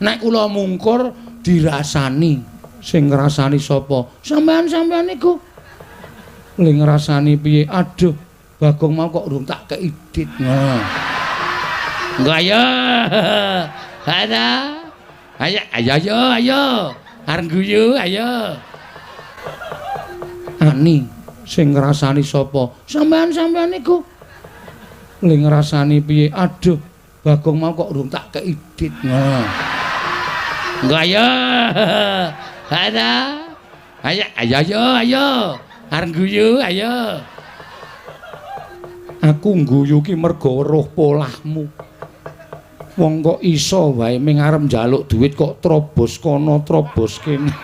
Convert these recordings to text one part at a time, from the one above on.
Nek kula mungkur dirasani. Sing ngrasani sapa? Sampean-sampean niku. Le ngrasani piye? Aduh, Bagong mau kok urung tak kei dit. Ngono. Engko ayo. Ada. Ayo ayo ayo ayo. Arep guyu ayo. Ani sing ngrasani sapa? Sampean-sampean niku. Le ngrasani piye? Aduh, Bagong mau kok urung tak kei dit. Ngono. Engko ayo. Ada. Ayo ayo ayo ayo. Arep guyu ayo. Aku ngguyu ki mergo weruh polahmu. Wong kok iso wae ming arep njaluk duit kok trobos kono trobos kene.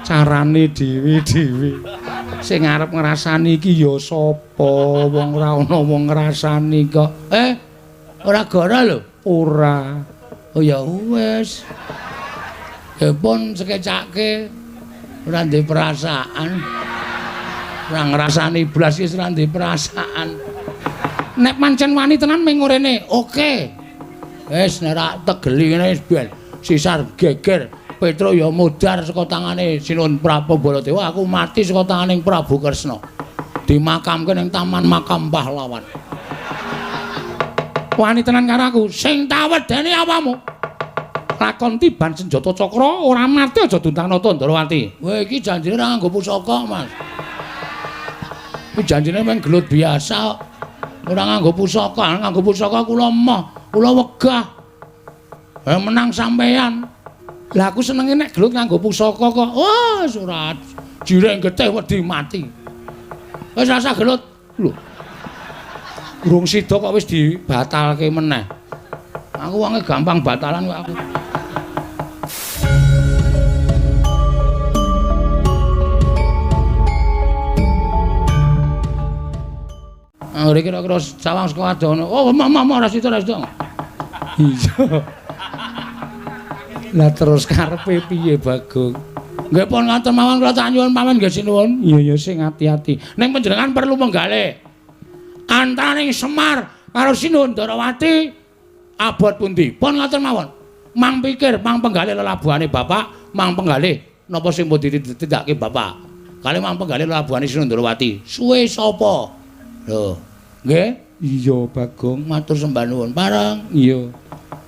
Carane dhewe-dhewe. Sing arep ngrasani iki ya sapa? Wong ora ana wong ngrasani kok. Ora goro lho. Ora. Oh ya wis. Ya pun sekecake ora ndek perasaan. Ora ngrasani blas iki ora ndek perasaan. Nek pancen wani tenan ming ngorene, oke. Wis nek ora tegeli ngene wis ben sisar geger. Petro ya modar saka tangane Sinuhun Prabu Baladewa, aku mati saka tangane Prabu Kresna. Dimakamke ning Taman Makam Pahlawan. Wani tenan karo aku, sing tawedeni awamu. Lakon tiban senjata cakra ora mati aja duntang-nata Ndrawati. Kowe iki janjine ora nganggo pusaka, Mas. Iki janjine mung gelut biasa. Ora nganggo pusaka, nganggo pusaka kula emoh, kula wegah. Menang sampean. Lah aku senenge nek gelut nganggo pusaka kok. Wah, ora jireng getih wedi mati. Wis rasa gelut. Lho. Urung sida kok wis dibatalke meneh. Aku wonge gampang batalan kok aku. Ora kira-kira sawang saka adoh. Oh, mama ora sida, ora sida. Iya. Lah terus karepe piye, Bagong? Nggih pun ngaten mawon kula tak nyuwun pamit nggih sinuwun. Iya ya sing ati-ati. Ning panjenengan perlu menggalih. Antaraning Semar karo Sinuhun Ndrawati abot pundi? Pun ngaten mawon. Mang pikir, mang penggalih lelabuhane bapak, mang penggalih napa sing pun ditindakake bapak. Kali mang penggalih lelabuhane Sinuhun Ndrawati. Suwe sapa? Lho, nggih? Iya, Bagong, matur sembah nuwun. Pareng. Iya.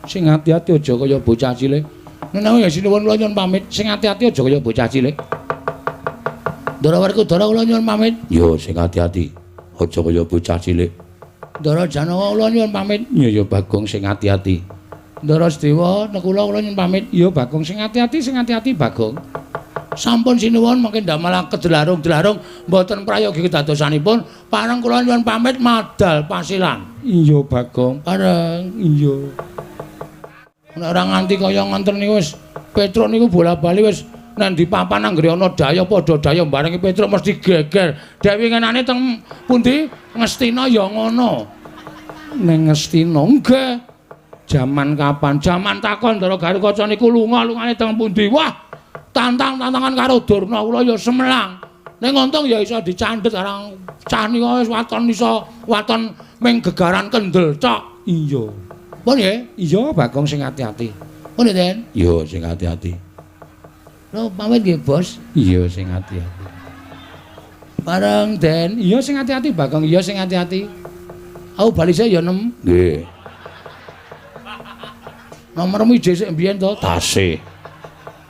Sing ati-ati aja kaya bocah cilik. Menawi ya sinuwun kula nyuwun pamit. Sing ati-ati aja kaya bocah cilik. Ndara Werkudara kula nyuwun pamit. Iya, sing ati-ati aja kaya bocah cilik. Ndara Janaka kula nyuwun pamit. Iya ya Bagong sing ati-ati. Ndara Sedewa Nekula kula nyuwun pamit. Iya Bagong sing ati-ati, sing ati-ati Bagong. Sampun sinuwun mangke ndamel kedelarung-delarung mboten prayogi kedadosanipun. Pareng kula nyuwun pamit madal pasilan. Iya Bagong, pareng. Iya. Nek ora nganti kaya ngoten niku wis Petruk niku bola-bali wis nang di papan anggere ana daya padha daya barengi Petruk mesti geger. Dewi ngenane teng pundi Ngastina ya ngono. Ning Ngastina nggih. Jaman kapan? Jaman takon Ndara Garukaca niku lunga lungane teng pundi? Wah, tantang-tantangan karo Durna kula ya semelang. Ning untung ya iso dicandhet karang cah nika wis waton iso waton ming gegaran kendel cok. Iya. Pun nggih? Iya, Bagong sing ati-ati. Pun nggih, Den? Iya, sing ati-ati. Lho, pamit nggih, Bos. Iya, sing ati-ati. Bareng, Den. Iya, sing ati-ati, Bagong. Iya, sing ati-ati. Aku bali sik ya, Nem. Nggih. Nomormu ije sik mbiyen to? Tasih.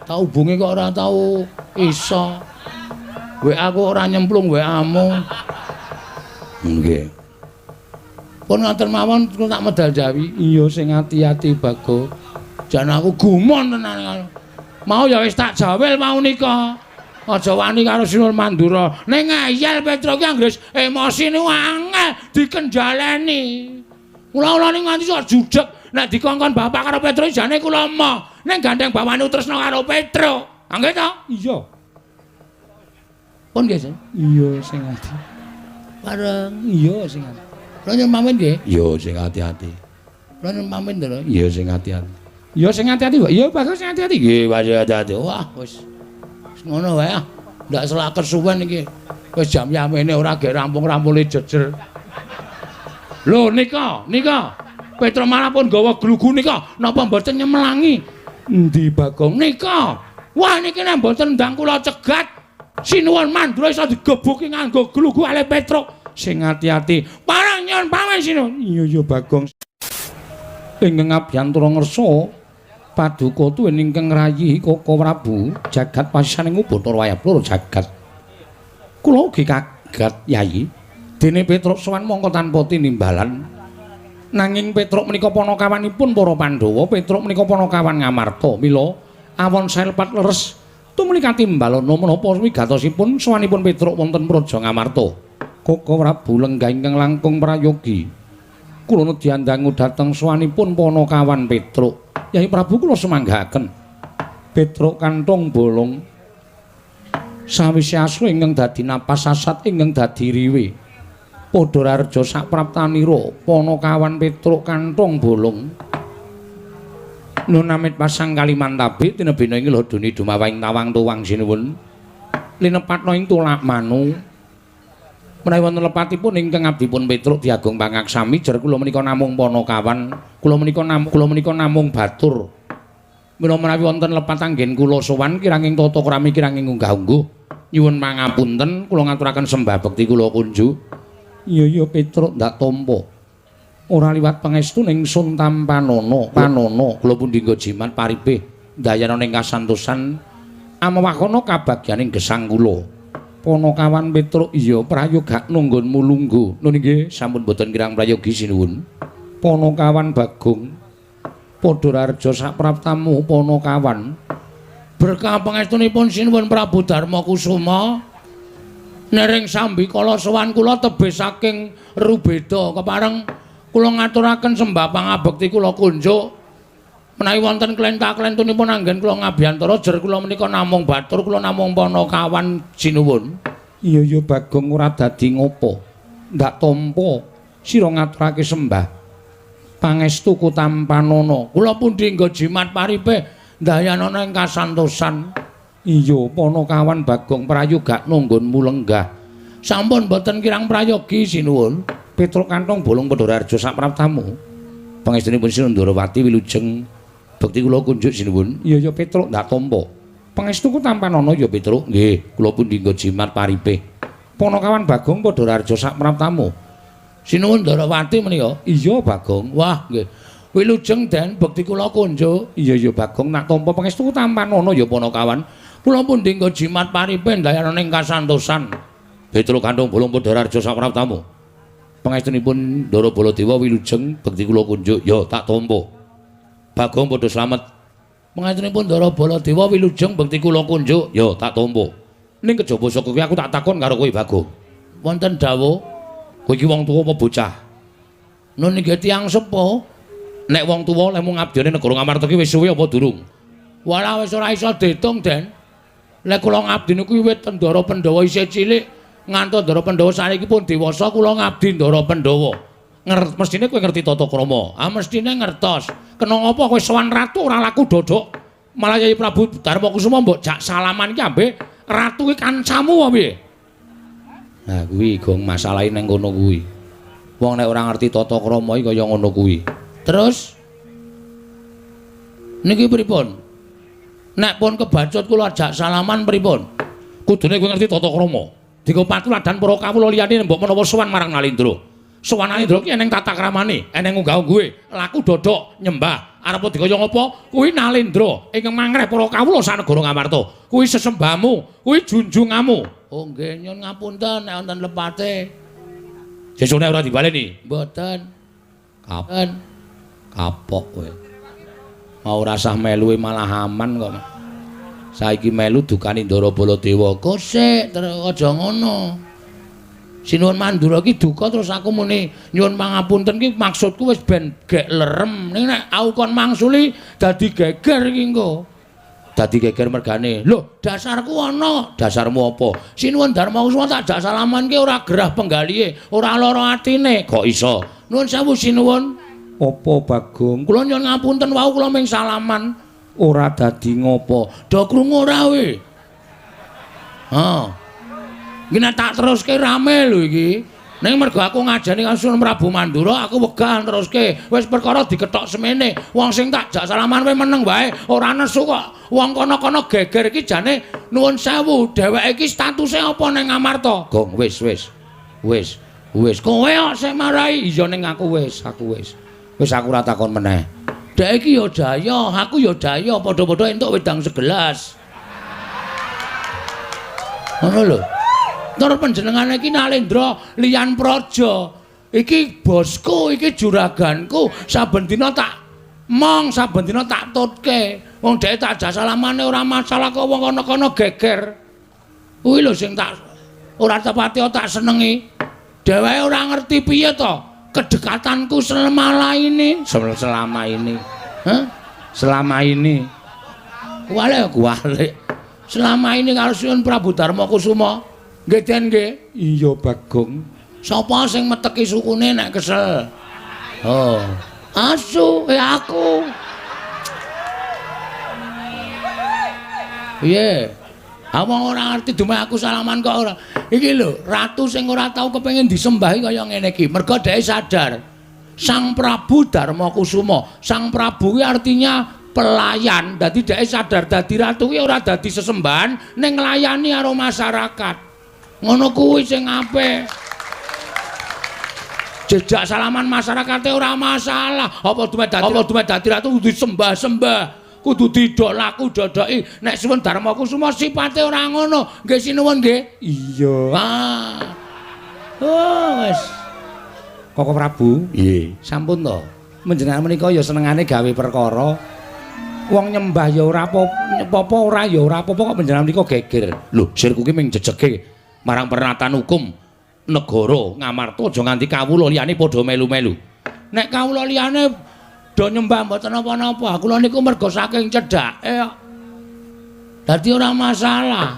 Tak hubungi kok ora tau iso. WA kok ora nyemplung WA-mu. Nggih. Pun ngaten mawon kula tak medal Jawi. Iya sing ati-ati Bagong. Jan aku gumun tenan. Mau ya wis tak jawel mau nika. Aja wani karo Sinuhun Mandura. Ning ngeyel Petruk ki anggere emosi niku angel dikenjaleni. Kula-kula niku nganti sok judeg nek dikongkon bapak karo Petruk jane kula emoh. Ning gandeng bawane tresna karo Petruk. Nggih to? Iya. Pun nggih, Sen? Iya sing ati. Bareng. Iya sing ati. Kula nyuwun pamit nggih. Iya sing ati-ati. Kula nyuwun pamit lho. Iya sing ati-ati. Iya sing ati-ati, Pak. Iya Bagong sing ati-ati. Nggih, ati-ati. Wah, wis. Wis ngono wae ah. Ndak selak kesuwen iki. Wis jam yamene ora gek rampung-rampule jejer. Lho nika, nika. Petruk malah pun gawa glugu nika, napa mboten nyemelangi? Endi Bagong nika? Wah niki nek mboten ndang kula cegat, Sinuwun Mandura iso digebuki nganggo glugu ale Petruk. Sing ati-ati. Parang nyuwun pamit Sinuwun. Iya iya Bagong. Ingkang abiyantara ngersa paduka tuwin ingkang rayi Koko Prabu jagat pasisaning Bathara Wayah Blora jagat. Kula ugi kaget Yayi. Dene Petruk sowan mongko tanpa tinimbalan. Nanging Petruk menika panakawanipun para Pandhawa, Petruk menika panakawan Ngamarta. Mila awon saelepat leres tumuli katimbalana menapa wigatosipun sowanipun Petruk wonten Praja Ngamarta. Koko Prabu lenggah ingkang langkung prayogi. Kula nedyandangu dhateng sowanipun panakawan Petruk. Yai Prabu kula sumanggaken. Petruk kantong bolong sawise asu ingkang dadi napas sasat ingkang dadi riwe. Padha rareja sapraptanira panakawan Petruk kantong bolong. Nun amit pasang Kalimantabi tinebina ing lodoni dumawahing tawang tuwang sinuwun. Linepatna ing tulak manu. Menawi wonten lepatipun ingkang abdipun Petruk diagung pangaksami jer kula menika namung panakawan, kula menika namung batur. Mila menawi wonten lepat anggen kula sowan kiranging tata krami kiranging unggah-ungguh nyuwun pangapunten kula ngaturaken sembah bekti kula kunjuk. Iya iya Petruk ndak tampa. Ora liwat pangestu ning sun tampanana panana kula pundi nggo jimat paripih ndayana ning kasantosan amewakana kabagyaning gesang kula. Panakawan Petruk iya prayogakno nggonmu lungguh. Nun inggih sampun boten kirang prayogi sinuwun. Panakawan Bagong padha rareja sapraptamu panakawan. Berkah pangestunipun Sinuwun Prabu Darma Kusuma nering sambikala sowan kula tebih saking Rubeda kepareng kula ngaturaken sembah pangabekti kula kunjuk. Menawi wonten klenta-klentunipun anggen kula ngabiyantara jer kula menika namung batur kula namung panakawan sinuwun. Iya iya Bagong ora dadi ngopo. Ndak tampa sira ngaturake sembah pangestu kutampanana. Kula pundi nggo jimat paripih ndayanana ing kasantosan. Iya panakawan Bagong prayogakno nggonmu lenggah. Sampun boten kirang prayogi sinuwun. Petruk kantong bolong padha rareja sapraptamu. Pangestunipun Sinuwun Ndorowati wilujeng bekti kula kunjuk sinuwun. Iya iya Petruk ndak tampa. Pangestuku tampanana ya Petruk. Nggih, kula pundi nggo jimat paripih. Panakawan Bagong padha rareja sapraptamu. Sinuwun Ndorowati menika. Iya Bagong. Wah nggih. Wilujeng den bekti kula kunjuk. Iya iya Bagong nak tampa pangestuku tampanana ya panakawan. Kula pundi nggo jimat paripih ndayana ing kasantosan. Petruk kantong bolong padha rareja sapraptamu. Pangestunipun Ndara Baladewa wilujeng bekti kula kunjuk. Ya tak tampa. Bagong padha slamet. Pangestunipun Ndara Baladewa wilujeng bekti kula kunjuk. Ya tak tampa. Ning kejaba saka kuwi aku tak takon karo kowe Bagong. Wonten dawuh, kowe iki wong tuwa apa bocah? Nun nggih tiyang sepuh. Nek wong tuwa lek mung ngabdiane negara Ngamarta ki wis suwe apa durung? Walah wis ora iso diitung, Den. Lek kula ngabdi niku wiwit Ndara Pandhawa isih cilik ngantos Ndara Pandhawa saniki pun dewasa kula ngabdi Ndara Pandhawa. Mestine kowe ngerti tata krama. Ah mestine ngertos. Kena ngapa kowe sowan ratu ora laku dodok. Malah Yai Prabu Darma Kusuma mbok jak salaman iki ambe ratu ki kancamu apa piye? Nah kuwi gong masalahe nang kono kuwi. Wong nek ora ngerti tata krama iki kaya ngono kuwi. Terus niki pripun? Nek pun kebacut kula ajak salaman pripun? Kudune kowe ngerti tata krama. Dinggo patuladan para kawula liyane mbok menawa sowan marang Nalindra. Sowan Nalindra ki eneng tata kramane, eneng unggah-ungguhe, laku dodok nyembah. Arep dikaya ngapa? Kuwi Nalindra ingkang mangreh para kawula sanegara Ngamarta. Kuwi sesembahmu, kuwi junjunganmu. Oh nggih nyun ngapunten nek wonten lepate. Sesuk nek ora dibaleni? Mboten. Kapan? Kapok kowe. Mau rasah melu malah aman kok. Saiki melu dukani Ndara Baladewa. Kosek terus aja ngono. Sinuwun Mandura ki duka terus aku muni nyuwun pangapunten ki maksudku wis ben gek lerem. Ning nek aku kon mangsuli dadi geger iki engko. Dadi geger mergane. Lho, dasarku ana. Dasarmu apa? Sinuwun Darma Kusuma tak jak salaman ki ora gerah penggalihe, ora lara atine. Kok iso? Nuwun sewu sinuwun. Apa Bagong? Kula nyuwun ngapunten wau kula ming salaman. Ora dadi ngopo. Do krungu ora kowe? Ha. Iki nek tak teruske rame lho iki. Ning mergo aku ngajeni karo Sunan Prabu Mandura, aku wegah teruske. Wis perkara dikethok semene. Wong sing tak jak salaman kowe meneng wae, ora nesu kok. Wong kono-kono geger iki jane nuwun sewu, dheweke iki statuse apa ning Ngamarta? Gong wis wis. Wis, wis. Kowe kok sing marai? Iya ning aku wis, aku wis. Wis aku ora takon meneh. Dhek iki ya daya, aku ya daya, padha-padha entuk wedang segelas. Ngono lho. Tur panjenengane iki Nalendra liyan praja. Iki bosku, iki juraganku, saben dina tak mong, saben dina tak tutke. Wong dhek tak jak salamane ora masalah kok wong kono-kono geger. Kuwi lho sing tak ora tepati tak senengi. Dheweke ora ngerti piye to kedekatanku selama ini, selama ini. Hah? Selama ini. Kuwale kuwale. Selama ini karo Sunan Prabu Darma Kusuma. Nggih Den nggih. Iya Bagong. Sapa sing meteki sukune nek kesel? Oh. Asu, aku. Piye? Ha wong ora ngerti dumeh aku salaman kok ora. Iki lho, ratu sing ora tau kepengin disembahi kaya ngene iki. Mergo dhek sadar. Sang Prabu Darma Kusuma, Sang Prabu kuwi artinya pelayan. Dadi dhek sadar dadi ratu kuwi ora dadi sesembahan ning nglayani karo masyarakat. Ngono kuwi sing apik. Jejak salaman masyarakate ora masalah. Apa dumeh dadi ratu kudu disembah-sembah, kudu didolaku dodoki. Nek Sunan Darma Kusuma sipate ora ngono. Nggih sinuwun nggih. Iya. Ah. Oh wis. Koko Prabu, nggih. Sampun to. Panjenengan menika ya senengane gawe perkara. Wong nyembah ya ora apa-apa, ora ya ora apa-apa kok panjenengan menika geger. Lho, sirku ki ming jejege marang pernatan hukum negara Ngamarta aja nganti kawula liyane padha melu-melu. Nek kawula liyane do nyembah mboten napa-napa, kula niku mergo saking cedhake kok. Dadi ora masalah.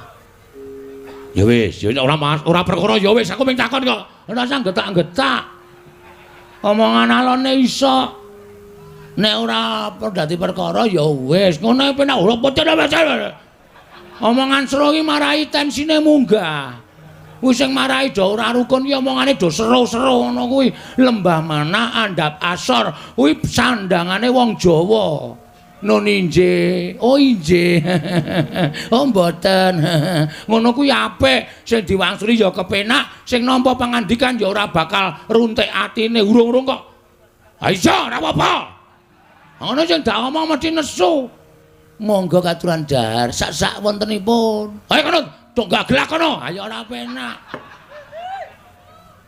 Ya wis, ya ora perkara ya wis, aku ming takon kok. Ora usah getak-getak. Omongan alone iso. Nek ora dadi perkara ya wis, ngono penak ora pocok. Omongan seru iki marai tensine munggah. Kuwi sing marai do ora rukun ki omongane do seru-seru ngono kuwi. Lembah mana andhap asor kuwi sandangane wong Jawa. Nun injih, oh injih. Oh mboten. Ngono kuwi apik, sing diwangsuli ya kepenak, sing nampa pangandikan ya ora bakal runtik atine urung-urung kok. Ha iya ora apa-apa. Ngono sing dak omong mesti nesu. Monggo katuran dahar sak-sak wontenipun. Ayo kono, dong gaglak kono. Ayo ora penak.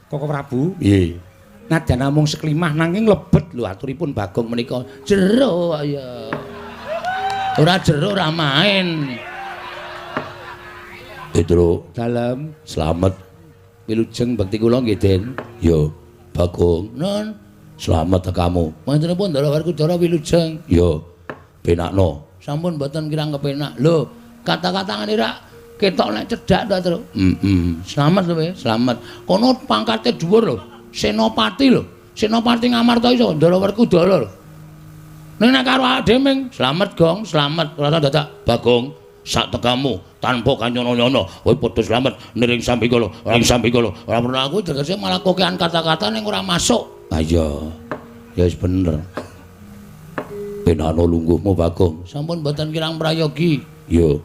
Koko Prabu, nggih. Nadyan namung seklimah nanging lebet lho aturipun Bagong menika. Jero ya. Ora jero ora main. Petro, dalem slamet. Wilujeng bekti kula nggih, Den. Yo, Bagong. Nun, slamet kamu. Mantenipun Ndara Werkudara wilujeng. Yo, penakno. Sampun mboten kirang kepenak. Lho, kata-kata ngene rak ketok nek cedhak ta, Tru. Heeh. Slamet lho, slamet. Kono pangkate dhuwur lho. Senopati lho. Senopati Ngamarta iso Ndara Werkudara lho. Ning nek karo awake dhewe ming slamet, Gong, slamet. Ora dadak Bagong, sak tekamu tanpa kanyono-nyono kowe padha slamet niring sambikala, ring sambikala. Ora perlu aku tegese malah kokean kata-kata ning ora masuk. Ha iya. Ya wis bener. Penano lungguhmu Bagong. Sampun mboten kirang prayogi. Iya.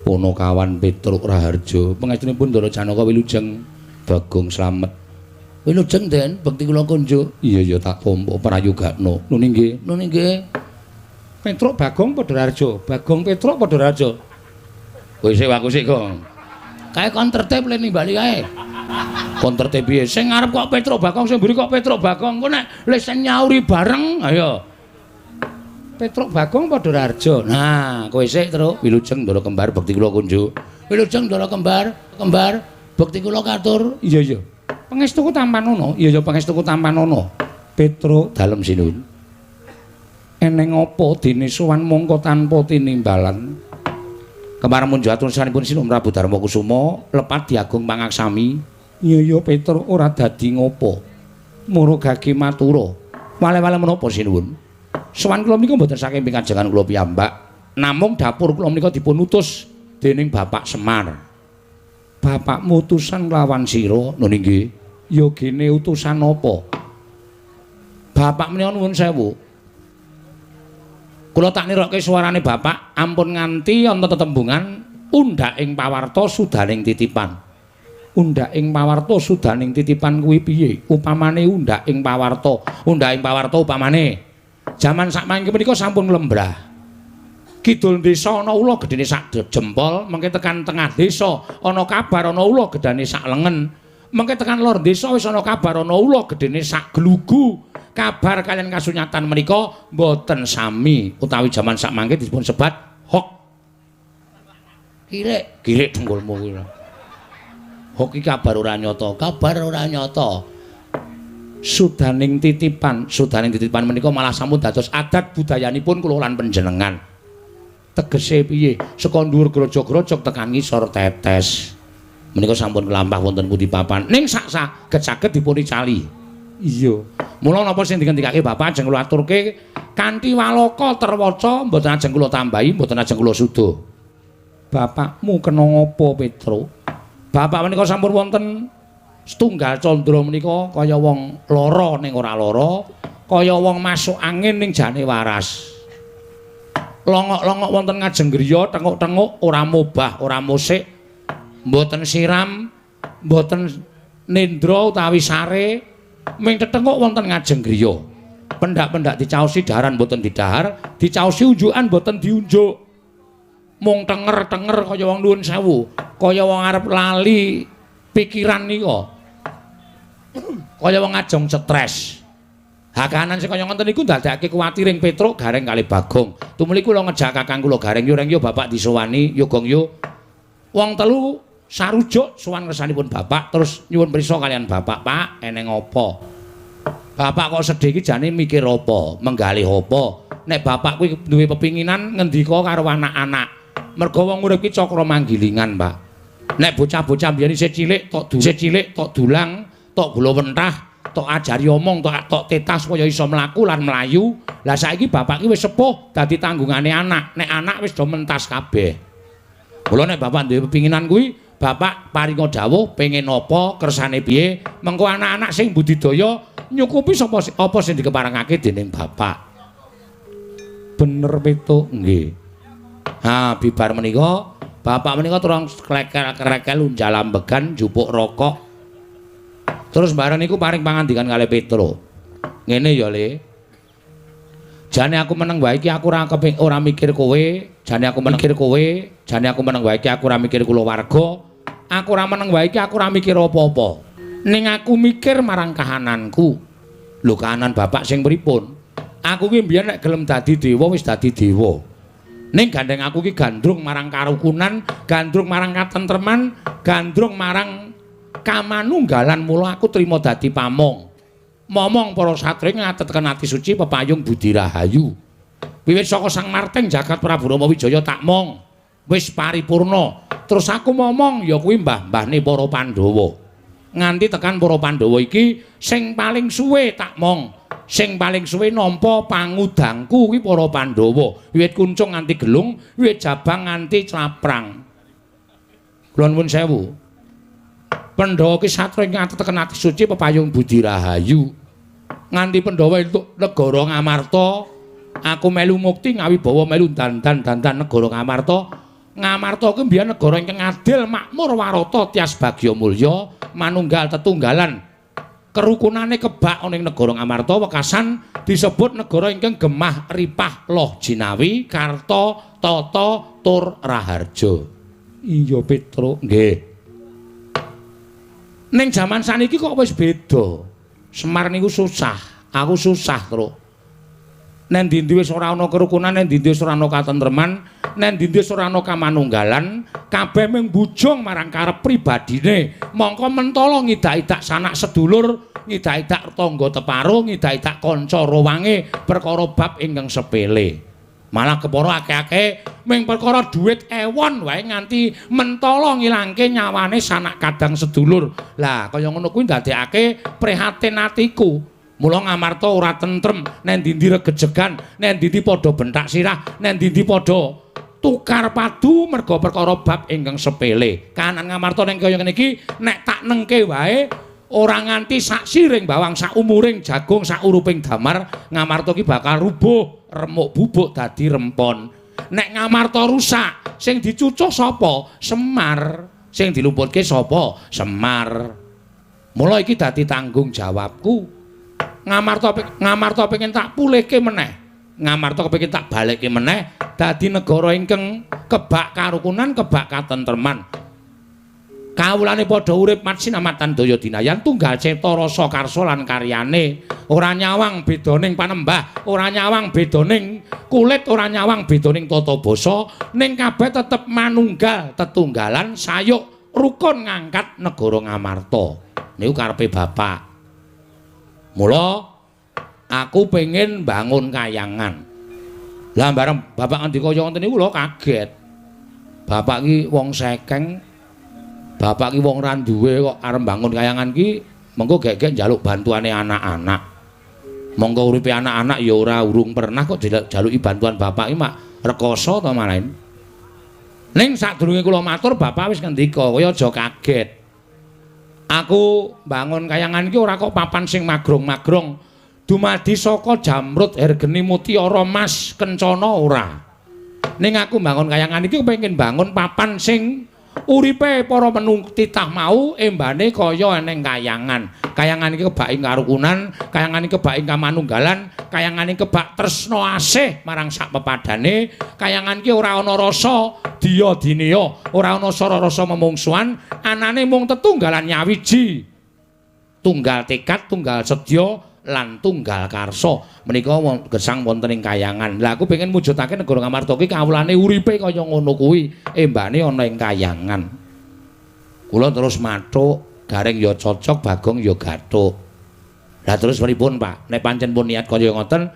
Ponokawan Petruk Raharja, pangestunipun Ndara Janaka wilujeng. Bagong slamet. Wilujeng Den, bekti kula kunjuk. Iya ya tak tampa prayogakno. Nun inggih. Nun inggih. Petruk Bagong padha Raharja, Bagong Petruk padha Raharja. Kowe sik aku sik, Gong. Kae kon tertib le nimbali kae. Kon tertib piye? Sing ngarep kok Petruk Bagong, sing mburi kok Petruk Bagong. Engko nek lesen nyauri bareng, ayo. Petruk Bagong padha Raharja. Nah, kowe sik, Truk. Wilujeng Ndara Kembar bekti kula kunjuk. Wilujeng Ndara Kembar, Kembar bekti kula katur. Iya iya. Pangestuku tampanono. Iya iya pangestuku tampanono. Petruk dalem sinun. Eneng apa dene sowan mongko tanpa tinimbalan. Kemar munjatur sanipun Sinun Prabu Darma Kusuma lepat diagung pangaksami. Iya iya Petruk ora dadi ngopo. Mura gage matura. Wale-wale menapa sinuwun? Sowan kula menika mboten saking pikajengan kula piyambak, namung dapur kula menika dipun utus dening Bapak Semar. Bapakmu utusan lawan sira, lho nggih. Ya gene utusan apa? Bapak menika nuwun sewu. Kula tak nirokke suarane bapak, ampun nganti ana tetembungan undhak ing pawarta sudaning titipan. Undhak ing pawarta sudaning titipan kuwi piye? Upamane undhak ing pawarta, undhak ing pawarta upamane jaman sakmangke menika sampun lembrah. Kidul desa ana ula gedene sak jempol, mengke tekan tengah desa ana kabar ana ula gedane sak lengen. Mengke tekan lor desa wis ana kabar ana ula gedene sak glugu. Kabar kalian kasunyatan menika mboten sami utawi jaman sakmangke dipun sebat hok. Kirik, kirik dengkulmu kuwi. Hok iki kabar ora nyata, kabar ora nyata. Sudaning titipan, sudaning titipan menika malah sampun dados adat budayanipun kula lan panjenengan. Tegese piye? Saka dhuwur grojog-grojog tekan ngisor tetes. Menika sampun kelampah wonten pundi papan. Ning sak saged-saged dipun icali. Iya. Mula napa sing dingendikake bapak ajeng kula aturke kanthi waloka terwaca mboten ajeng kula tambahi, mboten ajeng kula suda. Bapakmu kena ngapa, Petro? Bapak menika sampun wonten setunggal candra menika kaya wong lara ning ora lara, kaya wong masuk angin ning jane waras. Longok-longok wonten ngajeng griya, tenguk-tenguk ora mobah, ora musik, mboten siram, mboten nendra utawi sare, ming tetenguk wonten ngajeng griya. Pendak-pendak dicaosi daharan mboten didahar, dicaosi unjukan mboten diunjuk. Mung tenger-tenger kaya wong nuwun sewu, kaya wong arep lali pikiran nika. Kaya wong ajeng stres. Hakanan sing kaya ngoten niku ndadekake kuwatir ing Petruk Gareng kalih Bagong. Tumuli kula ngejak kakang kula Gareng, yo reng yo bapak disowani, yo gong yo. Wong telu sarujuk sowan ngersanipun bapak terus nyuwun prisa kalian bapak, Pak, eneng apa? Bapak kok sedih iki jane mikir apa, menggalih apa? Nek bapak kuwi duwe pepinginan ngendika karo anak-anak. Mergo wong urip iki cakra manggilingan, Pak. Nek bocah-bocah mbiyen isih cilik tok cilik tok dulang, tok gula wentah, tok ajari omong, tok tetas supaya iso mlaku lan mlayu. Lah saiki bapak iki wis sepuh dadi tanggungane anak. Nek anak wis do mentas kabeh. Mula nek bapak duwe pepinginan kuwi, bapak paringa dawuh pengin apa, kersane piye, mengko anak-anak sing budidaya nyukupi sapa apa sing dikeparengake dening bapak. Bener Petuk? Nggih. Ha, bibar menika bapak menika turang klekel-klekel unjal ambegan njupuk rokok. Terus bareng niku paring pangandikan kalih Petro. Ngene ya, Le. Jane aku meneng wae iki aku ora mikir kowe, jane aku meneng mikir kowe, jane aku meneng wae iki aku ora mikir kulawarga. Aku ora meneng wae iki aku ora mikir apa-apa. Ning aku mikir marang kahananku. Lho kahanan bapak sing pripun? Aku ki mbiyen nek gelem dadi dewa wis dadi dewa. Ning gandeng aku ki gandrung marang karukunan, gandrung marang katentreman, gandrung marang kamanunggalan, mula aku trima dadi pamong. Momong para satriya ngatetken ati suci pepayung budi rahayu. Wiwit saka Sang Marteng jagat Prabu Rama Wijaya tak mong, wis paripurna. Terus aku momong ya kuwi mbah-mbahne para Pandhawa. Nganti tekan para Pandhawa iki sing paling suwe tak mong, sing paling suwe nampa pangudangku kuwi para Pandhawa. Wiwit kuncung nganti gelung, wiwit jabang nganti claprang. Kula nuwun sewu. Pandhawa ki satriya ngatetken ati suci pepayung budi rahayu. Nganti Pandhawa entuk negara Ngamarta, aku melu mukti ngawibawa melu dandan-dandan negara Ngamarta. Ngamarta kuwi mbiyen negara ingkang adil, makmur, warata, tias bagya mulya, manunggal tetunggalan. Kerukunane kebak ana ing negara Ngamarta wekasan disebut negara ingkang gemah ripah loh jinawi, karta, tata, tur raharja. Iya Petruk, nggih. Ning jaman saniki kok wis beda. Semar niku susah, aku susah, Truk. Nen ndi-ndi wis ora ana kerukunan, nen ndi-ndi wis ora ana katentreman, nen ndi-ndi wis ora ana kamanunggalan, kabeh mung bujung marang karep pribadine. Mongko mentala ngidak-idak sanak sedulur, ngidak-idak tangga teparo, ngidak-idak kanca rowange perkara bab ingkang sepele. Malah kepara akeh-akeh mung perkara dhuwit ewon wae nganti mentala ngilangke nyawane sanak kadang sedulur. Lah kaya ngono kuwi ndadekake prihatin atiku. Mula Ngamarta ora tentrem, nen ndi-ndi regejegan, nen ndi-ndi padha bentak sirah, nen ndi-ndi padha Tukar padu merga perkara bab ingkang sepele. Kahanan Ngamarta ning kaya ngene iki nek tak nengke wae ora nganti sak siring bawang, sak umuring jagung, sak uruping damar, Ngamarta ki bakal rubuh, remuk bubuk dadi rempon. Nek Ngamarta rusak, sing dicucuh sapa? Semar. Sing dilumputke sapa? Semar. Mula iki dadi tanggung jawabku. Ngamarta pengen tak pulihke meneh. Ngamarta kepengin tak balekke meneh dadi negara ingkang kebak karukunan, kebak katentreman. Kawulane padha urip matsinamatan daya dinayan tunggal cipta rasa karsa lan karyane. Ora nyawang bedaning panembah, ora nyawang bedaning kulit, ora nyawang bedaning tata basa, ning kabeh tetep manunggal tetunggalan sayuk rukun ngangkat negara Ngamarta. Niku karepe bapak. Mula aku pengen bangun kayangan. Lah bareng bapak ngendika kaya ngoten niku kula kaget. Bapak ki wong sekeng, bapak ki wong ra duwe kok arep bangun kayangan ki mengko gek-gek njaluk bantuane anak-anak. Monggo uripe anak-anak ya ora urung pernah kok jaluki bantuan bapak ki mak rekoso to malahin. Ning sadurunge kula matur bapak wis ngendika, kowe aja kaget. Aku bangun kayangan ki ora kok papan sing magrong-magrong. Dumadi saka jamrut hergeni mutiara mas kencana ora. Ning aku bangun kayangan iki kepengin bangun papan sing uripe para menung titah mau embane kaya eneng kayangan. Kayangan iki kebak ing karukunan, kayangan iki kebak ing kamanunggalan, kayangan iki kebak tresna asih marang sak pepadane, kayangan iki ora ana rasa diya dineya, ora ana sara rasa memungsuhan, anane mung tetunggalan nyawiji. Tunggal tekad, tunggal sedya lan tunggal karsa. Menika gesang wonten ing kayangan. Lah aku pengen mujudake negara Ngamarta iki kawulane uripe kaya ngono kuwi, embane ana ing kayangan. Kula terus mathuk, Gareng ya cocok, Bagong ya gathuk. Lah terus pripun, Pak? Nek pancen pun niat kaya ngoten,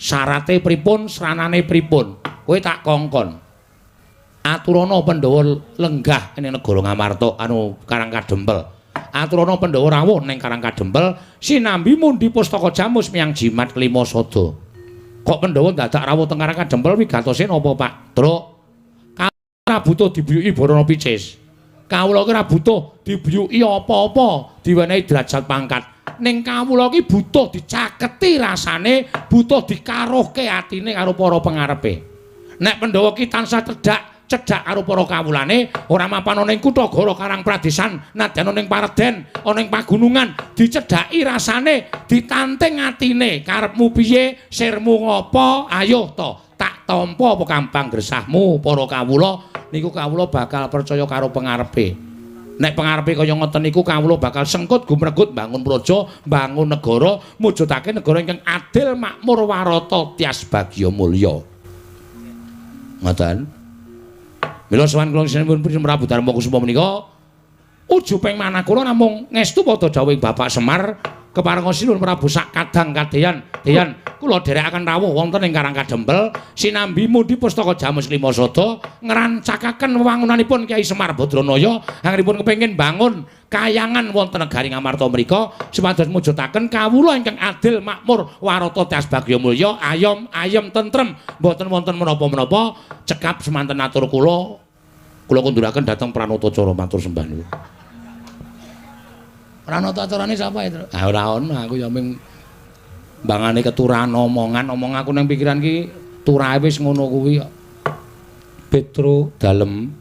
syarate pripun, sranane pripun? Kowe tak kongkon. Aturana Pandhawa lenggah ning negara Ngamarta anu Karang Kadempel. Aturana Pandhawa rawuh ning Karang Kadempel sinambi mundi pustaka jamus miyang jimat kelima sada. Kok Pandhawa dadak rawuh teng Karang Kadempel wigatose napa, Pak? Truk. Ora butuh dibiyuki Barana Picis. Kawula ki ora butuh dibiyuki apa-apa, diwenehi derajat pangkat. Ning kawula ki butuh dicaketi rasane, butuh dikaruhke atine karo para pengarepe. Nek Pandhawa ki tansah cedhak karo para kawulane, ora mapan ana ing kutha Goro Karang Pradesan, nadyan ana ing pareden, ana ing pagunungan, dicedhaki rasane, ditanting atine, karepmu piye, sirmu ngopo, ayo to, tak tampa apa kambang gresahmu para kawula, niku kawula bakal percaya karo pengarepe. Nek pengarepe kaya ngoten niku kawula bakal sengkut gumregut bangun praja, bangun negara, mujudake negara ingkang adil, makmur, warata, tias bagya mulya. Ngoten. Mila sowan kula sinuwun Prabu Darma Kusuma menika ujuping manah kula namung ngestu padha dawuhing Bapak Semar keparenga sinuwun Prabu sak kadang kadeyan deyan kula dherekaken rawuh wonten ing Karang Kadempel sinambi mundi pustaka jamus lima sada ngrancakaken wewangunanipun Kyai Semar Badranaya anggenipun kepengin bangun kayangan wonten negari Ngamarta mriku supados mujudaken kawula ingkang adil makmur warata tias bagya mulya ayom ayem tentrem mboten wonten menapa-menapa. Cekap semanten atur kula, kula kunduraken dhateng Pranatacara matur sembah nuwun. Pranatacarane sapa itu? Ah ora ono, aku ya ming mbangane keturahan omongan, omong aku nang pikiran ki turahe wis ngono kuwi kok. Petro dalem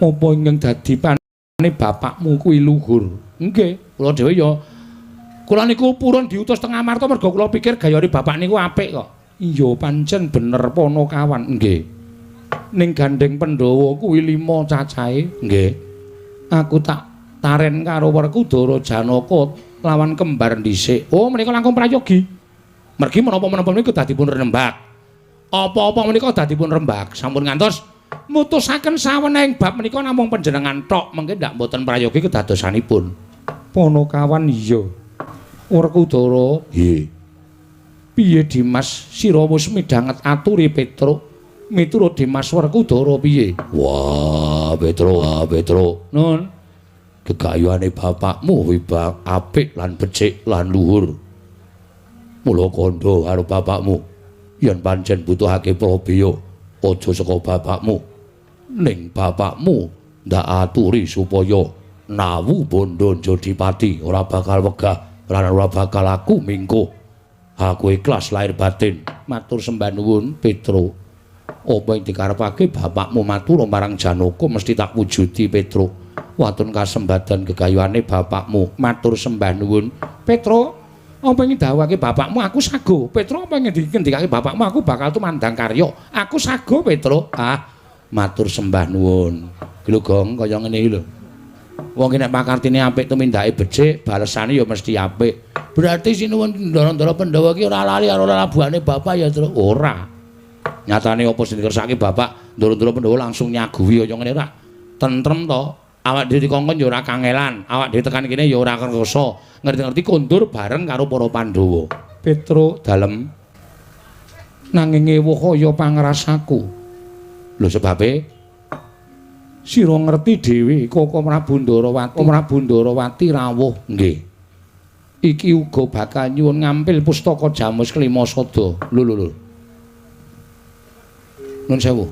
apa ingkang dadi pane bapakmu kuwi luhur? Nggih, kula dhewe ya kula niku purun diutus teng Ngamarta mergo kula pikir gayane bapak niku apik kok. Iya pancen bener Panakawan. Nggih. Ning gandeng Pandhawa kuwi 5 cacahe. Nggih. Aku tak taren karo Werkudara Janaka lawan kembar dhisik. Oh menika langkung prayogi. Mergi menapa-menapa menika kedah dipun rembag. Apa-apa menika kedah dipun rembag. Sampun ngantos mutusaken sawenehing bab menika namung panjenengan tok, mengke ndak mboten prayogi kedadosanipun. Panakawan iya. Werkudara nggih. Piye Dimas sira wis midhanget aturi Petruk? Miturut Dimas Werkudara piye? Wah, Petruk, wah Petruk. Nun. Gegayuhane bapakmu wibak apik lan becik lan luhur. Mula kandha karo bapakmu yen pancen butuhake prabeya Aja saka bapakmu. Ning bapakmu ndak aturi supaya nawu bondo Jodipati ora bakal wegah lan ora bakal aku mingko. Aku ikhlas lahir batin. Matur sembah nuwun Petro. Apa ing dikarepake bapakmu matur marang Janaka mesti tak wujudi Petro. Watun kasembadan gegayuhane bapakmu. Matur sembah nuwun Petro. Apa ing dawuhake bapakmu aku sago. Petro apa ing ngendikake bapakmu aku bakal tumandang karya. Aku sago Petro. Ah, matur sembah nuwun. Ki lho Gong kaya ngene iki lho. Wong ki nek pakartine apik tumindake becik, balesane ya mesti apik. Berarti sinuwun ndara-ndara Pandhawa ki ora lali karo lalabuhane bapak ya, Tru? Ora. Nyatane apa sing dikersake bapak, ndara-ndara Pandhawa langsung nyaguhi kaya ngene ora. Tentrem to. Awak dhewe dikongkon ya ora kangelan, awak dhewe tekan kene ya ora kersa. Ngerti-ngerti kondur bareng karo para Pandhawa. Petro dalem nanging ewuh kaya pangrasaku. Lho sebabe sira ngerti dhewe Koko Prabu Ndarawati, Prabu Ndarawati rawuh nggih. Iki uga bakal nyuwun ngampil pustaka Jamus Kelima Sada. Lho lho lho. Nuwun sewu.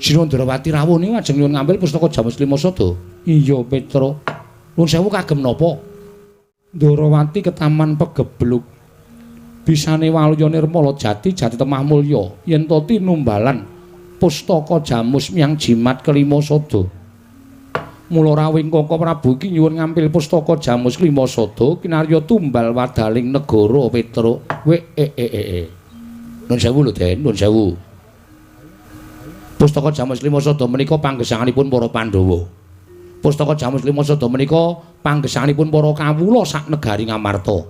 Sinuwun Ndarawati rawuh niku ajeng nyuwun ngampil pustaka Jamus Kelima Sada. Iya Petro. Nuwun sewu kagem napa? Ndarawati ketaman pegebluk. Bisane waluya nirmala jati jati temah mulya yen to tinumbalan pustaka Jamus miyang jimat kelima sada. Mula rawuhing Koko Prabu iki nyuwun ngampil pustaka Jamus kelima sada kinarya tumbal wadaling negara Petro. We e e e. Nuwun sewu lho Den, nuwun sewu. Pustaka Jamus Lima Sada menika panggesanganipun para Pandhawa. Pustaka Jamus Lima Sada menika panggesanganipun para kawula sak negari Ngamarta.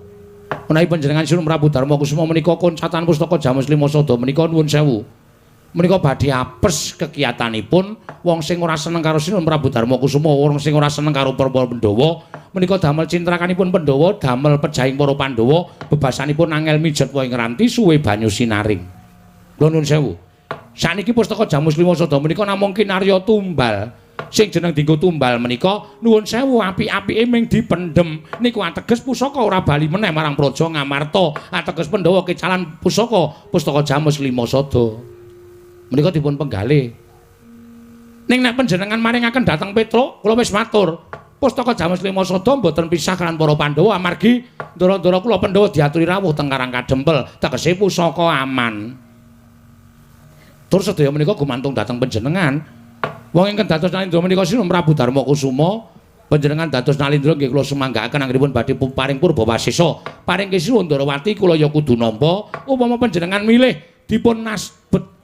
Menawi panjenengan Sinuwun Prabu Darma Kusuma menika koncatan pustaka Jamus Lima Sada menika nuwun sewu. Menika badhe apes kekiyatanipun wong sing ora seneng karo Sinuwun Prabu Darma Kusuma, wong sing ora seneng karo para Pandhawa, menika damel cintrakanipun Pandhawa, damel pejahing para Pandhawa, bebasanipun angel mijet wae ngranti suwe banyu sinaring. Kula nuwun sewu. Saniki pustaka Jamus Lima Sada menika namung kinarya tumbal. Sing jeneng dinggo tumbal menika nuwun sewu apik-apike ming dipendhem. Niku ateges pusaka ora bali meneh marang Praja Ngamarta. Ateges Pandhawa kecalan pusaka pustaka Jamus Lima Sada. Menika dipun penggalih. Ning nek panjenengan maringaken dhateng Petro, kula wis matur. Pustaka Jamus Lima Sada mboten pisah kalian para Pandhawa amargi ndara-ndara kula Pandhawa diaturi rawuh teng Karang Kadempel, tegese pusaka aman. Tur sedaya menika gumantung dhateng panjenengan. Wong ingkang dados Nalindra menika Sinuwun Prabu Darma Kusuma, panjenengan dados Nalindra nggih kula sumanggaaken anggenipun badhe paring purba wasesa. Paring Sinuwun Ndarawati kula ya kudu nampa. Upama panjenengan milih dipun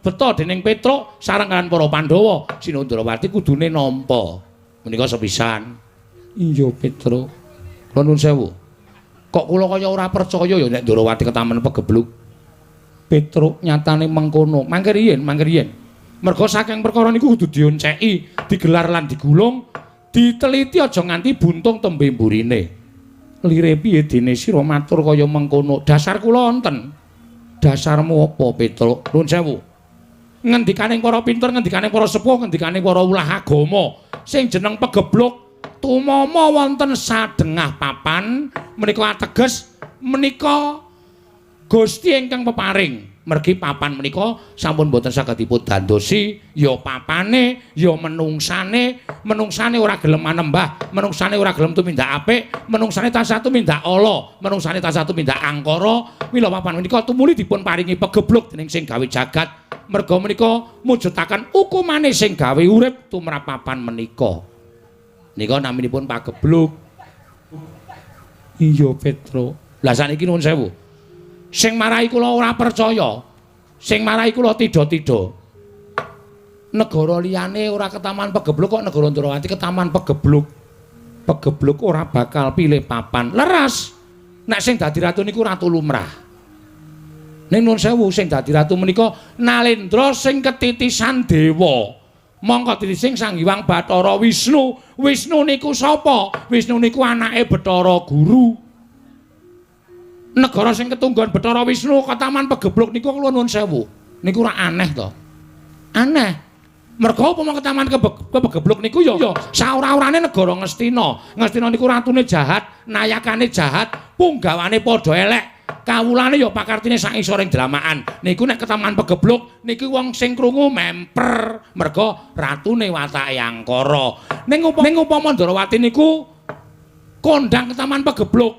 beto dening Petruk sareng kalian para Pandhawa, Sinuwun Ndarawati kudune nampa. Menika sepisan. Iya Petruk. Kula nuwun sewu. Kok kula kaya ora percaya ya nek Ndarawati ketamen pegebluk. Petruk nyatane mengkono. Mangke riyin, mangke riyin. Merga saking perkara niku kudu dionceki, digelar lan digulung, diteliti aja nganti buntung tembe mburine. Lire piye dene sira matur kaya mengkono? Dasar kula wonten. Dasarmu apa, Petruk? Nuwun sewu. Ngendikane para pinter, ngendikane para sepuh, ngendikane para ulah agama, sing jeneng pegebluk tumama wonten sadengah papan menika ateges menika Gusti ingkang peparing. Mergi papan menika sampun boten saged dipun dandosi, ya papane, ya menungsane, menungsane ora gelem manembah, menungsane ora gelem tumindak apik, menungsane tansah tumindak ala, menungsane tansah tumindak angkara. Mila papan menika tumuli dipun paringi pegebluk dening sing gawe jagat. Merga menika mujudaken hukumane sing gawe urip tumrap papan menika. Nika naminipun pagebluk. Iya Petro. Lah saniki nuwun sewu. Sing marai kula ora percaya, sing marai kula tidha-tidha. Negara liyane ora ketaman pegebluk kok negara Ndrawati ketaman pegebluk. Pegebluk ora bakal pilih papan. Leres. Nek sing dadi ratu niku ratu lumrah. Ning nuwun sewu sing dadi ratu menika Nalendra sing ketitisan dewa. Mongko titising Sang Hyang Bathara Wisnu. Wisnu niku sapa? Wisnu niku anake Bathara Guru. Negara sing ketunggon Bathara Wisnu ketaman pegebluk niku kula nuwun sewu. Niku ora aneh to. Aneh. Merga upama ketaman kepegebluk niku ya saora-orane negara Ngastina. Ngastina niku ratune jahat, nayakane jahat, punggawane padha elek. Kawulane ya pakartine sak isoring dramakan. Niku nek ketaman pegebluk niki wong sing krungu memper merga ratune watake angkara. Ning upama Ndorowati niku kondang ketaman pegebluk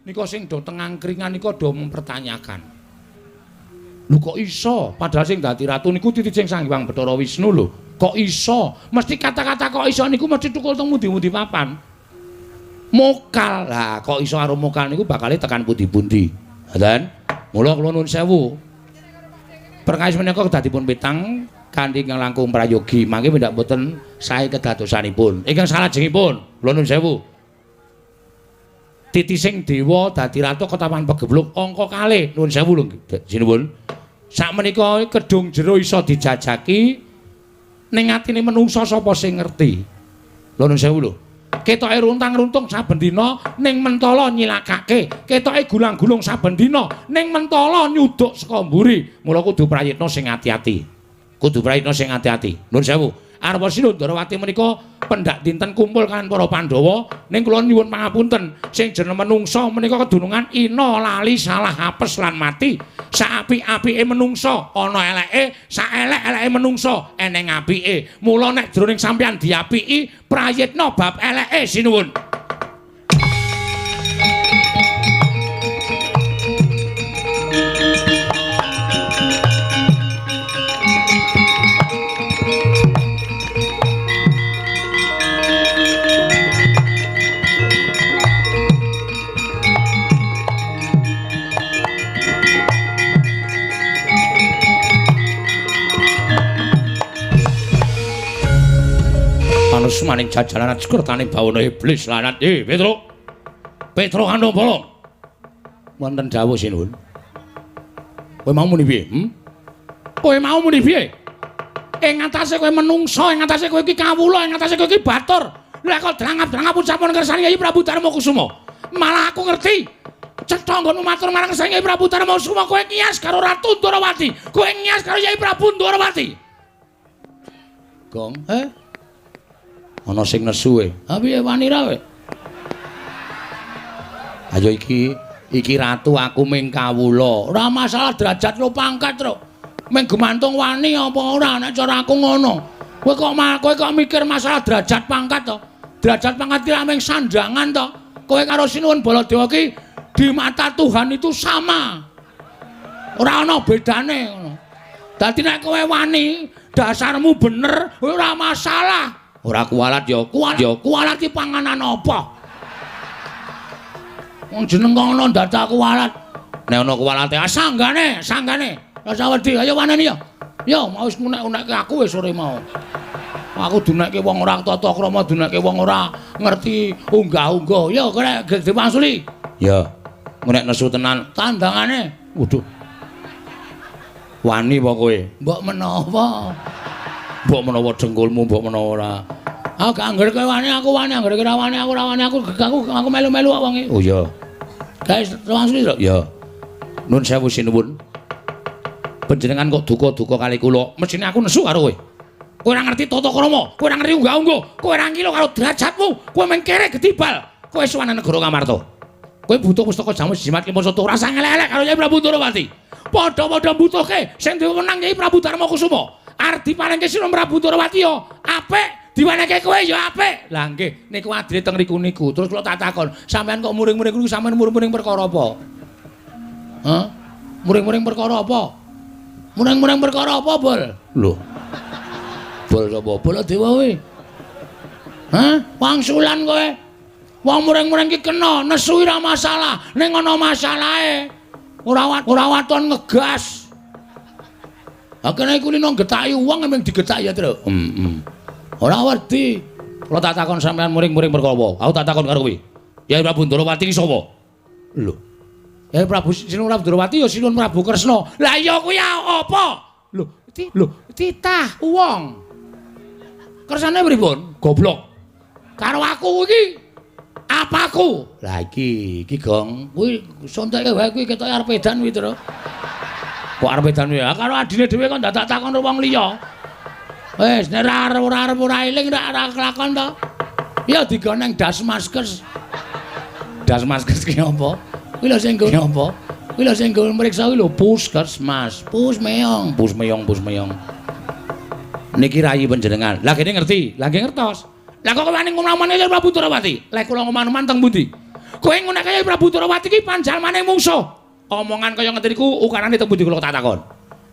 nika sing do teng angkringan nika do mempertanyakan. Lho kok iso? Padahal sing dadi ratu niku titi sing Sang Hyang Bathara Wisnu lho. Kok iso? Mesti kata-kata kok iso niku mesti tukul teng pundi-pundi papan. Mokal. Lah kok iso karo mokal niku bakale tekan pundi-pundi. Ngoten. Mula kula nuwun sewu. Perkawis menika kedadipun pitang kanthi ingkang langkung prayogi mangke pendak boten sae kedadosanipun. Ingkang salajengipun kula nuwun sewu. Titising dewa dadi ratu ketaman pegebluk angka kalih nuwun sewu lho sinuwun. Sakmenika kedung jero iso dijajaki ning atine menungsa sapa sing ngerti. Lho nuwun sewu lho. Ketoke runtang-runtung saben dina ning mentala nyilakake, ketoke gulang-gulung saben dina ning mentala nyuduk saka mburi. Mula kudu prayitna sing ati-ati. Kudu prayitna sing ati-ati. Nuwun sewu. Arwa Sinuwun Ndorowati menika pendak dinten kumpul kaliyan para Pandhawa ning kula nyuwun pangapunten sing jeneng menungsa menika kedunungan ina lali salah apes lan mati. Saapik-apike menungsa ana eleke, saelek-eleke menungsa eneng apike. Mula nek jroning sampeyan diapiki prayitna bab eleke sinuwun. Maning jajaran ajkertane bawana iblis lanat. Petro. Petro Kandong. Wonten dawuh sinuwun. Kowe mau muni piye? Kowe mau muni piye? Ing atase kowe menungsa, ing atase kowe iki kawula, ing atase kowe iki batur. Lah kok drangap-drangap ucapan kersane Kyai Prabu Darma Kusuma. Malah aku ngerti. Cetha nggonmu matur marang kersane Kyai Prabu Darma Kusuma, kowe ngias karo Ratu Ndorowati. Kowe ngias karo Kyai Prabu Ndorowati. Gong, Ana sing nesu e. Ha piye wani ra kowe? Ayo iki ratu aku ming kawula. Ora masalah derajat lo pangkat, Truk. Ming gumantung wani apa ora nek cara aku ngono. Kowe kok mikir masalah derajat pangkat to? Derajat pangkat ki ming sandangan to. Kowe karo Sinuwun Baladewa ki di mata Tuhan itu sama. Ora ana bedane ngono. Dadi nek kowe wani, dasarmu bener, ora masalah. Ora kualat ya, kualat ki panganan apa? Wong jeneng kok ngono dadak kualat. Nek ana kualate, ah sanggane, sanggane. Rasa wedi, ayo waneni ya. Yo, mau wis ngunek-unekke aku wis sore mau. Aku dunekke wong ora tata krama, dunekke wong ora ngerti unggah-ungguh. Yo, kowe diwangsuli. Ya. Nek nesu tenan, tandangane. Waduh. Wani apa kowe? Mbok menawa. Mbok menawa dengkulmu, mbok menawa ora. Aku gak angger kowe wani, aku wani, angger kowe ora wani, aku ora wani, aku melu-melu kok wonge. Oh iya. Guys, langsung lho. Ya. Nun sewu sinuwun. Panjenengan kok duka-duka kali kula, mesthine aku nesu karo kowe. Kowe ora ngerti tata krama, kowe ora ngerti unggah-ungguh, kowe ora ngilo karo derajatmu, kowe mung kere gedibal. Kowe sowan negara Ngamarta. Kowe butuh pustaka jamus jimat lima satu, ora usah ngelek-elek karo Kyai Prabu Ndorowati. Padha-padha mbutuhke sing duwe wenang Kyai Prabu Darma Kusuma. Arep diparingke Sinuwun Prabu Ndorowati ya apik, diwenehke kowe ya apik. Lah nggih, niku adile teng riku niku. Terus kula tak takon, sampean kok muring-muring niku sampean muring-muring perkara apa? Hah? Muring-muring perkara apa? Muring-muring perkara apa, Bol? Lho. Bol sapa? Baladewa kowe. Hah? Wangsulan kowe. Wong muring-muring ki kena, nesu ora masalah, ning ana masalahe. Ora waton ngegas. Ha kene iku lino getaki wong emang digetaki ya, Tru. Heeh. Ora wedi. Kula tak takon sampean muring-muring perkara apa? Aku tak takon karo kowe. Kyai Prabu Ndorowati ki sapa? Lho. Kyai Prabu Sinuwun Prabu Ndorowati ya Sinuwun Prabu Kresna. Lah iya kuwi apa? Lho, titah wong. Kersane pripun? Goblok. Karo aku iki apaku? Lah iki Gong, kuwi sonteke wae kuwi ketoke arep edan kuwi, Tru. Kok arep edan kuwi? Karo adine dhewe kok dadak takon wong liya. Wis nek ora arep ora eling ora kelakon to. Ya digoneng das maskers. Das maskers ki apa? Kuwi lho sing nggo apa? Kuwi lho sing nggo mriksa kuwi lho puskesmas, pus meong, pus meong, pus meong. Niki rayi panjenengan. Lah kene ngerti, lah nggih ngertos. Lah kok wani ngomong-omong Yayi Prabu Ndorowati? Lek kula ngomong-omong teng pundi? Kowe ngunake Yayi Prabu Ndorowati ki panjalmane mungsuh. Omongan kaya ngeten niku ukarane teng pundi kula tak takon.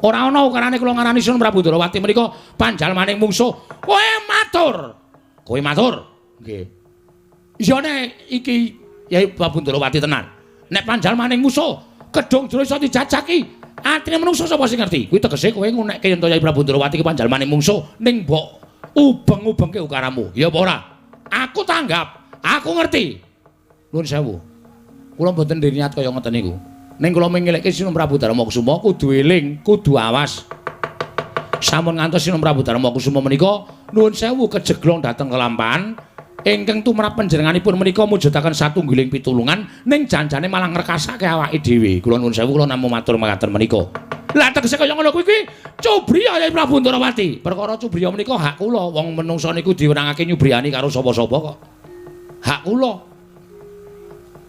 Ora ana ukarane kula ngarani Sun Prabu Ndorowati menika panjalmane mungsuh. Kowe matur. Kowe matur. Nggih. Iya nek iki Yayi Prabu Ndorowati tenan. Nek panjalmane mungsuh, kedung jero iso dijajaki. Atine menungso sapa sing ngerti? Kuwi tegese kowe ngunekke yen to Yayi Prabu Ndorowati ki panjalmane mungsuh ning mbok ubeng-ubengke ukaramu. Ya apa ora? Aku tanggap, aku ngerti. Nuwun sewu. Kula mboten niat kaya ngoten niku. Ning kula mengelekke Sinun Prabu Darmakusuma kudu eling, kudu awas. Sampun ngantos Sinun Prabu Darmakusuma menika nuwun sewu kejeglong dhateng kelampahan ingkang tumrap panjenenganipun menika mujudaken satunggiling pitulungan ning janjane malah ngrekasake awake dhewe. Kula nuwun sewu kula namung matur mekaten menika. Lah tegese kaya ngono kuwi kuwi cubriya Yayi Prabu Ndorowati. Perkara cubriya menika hak kula. Wong menungsa niku diwenangake nyubriyani karo sapa-sapa kok. Hak kula.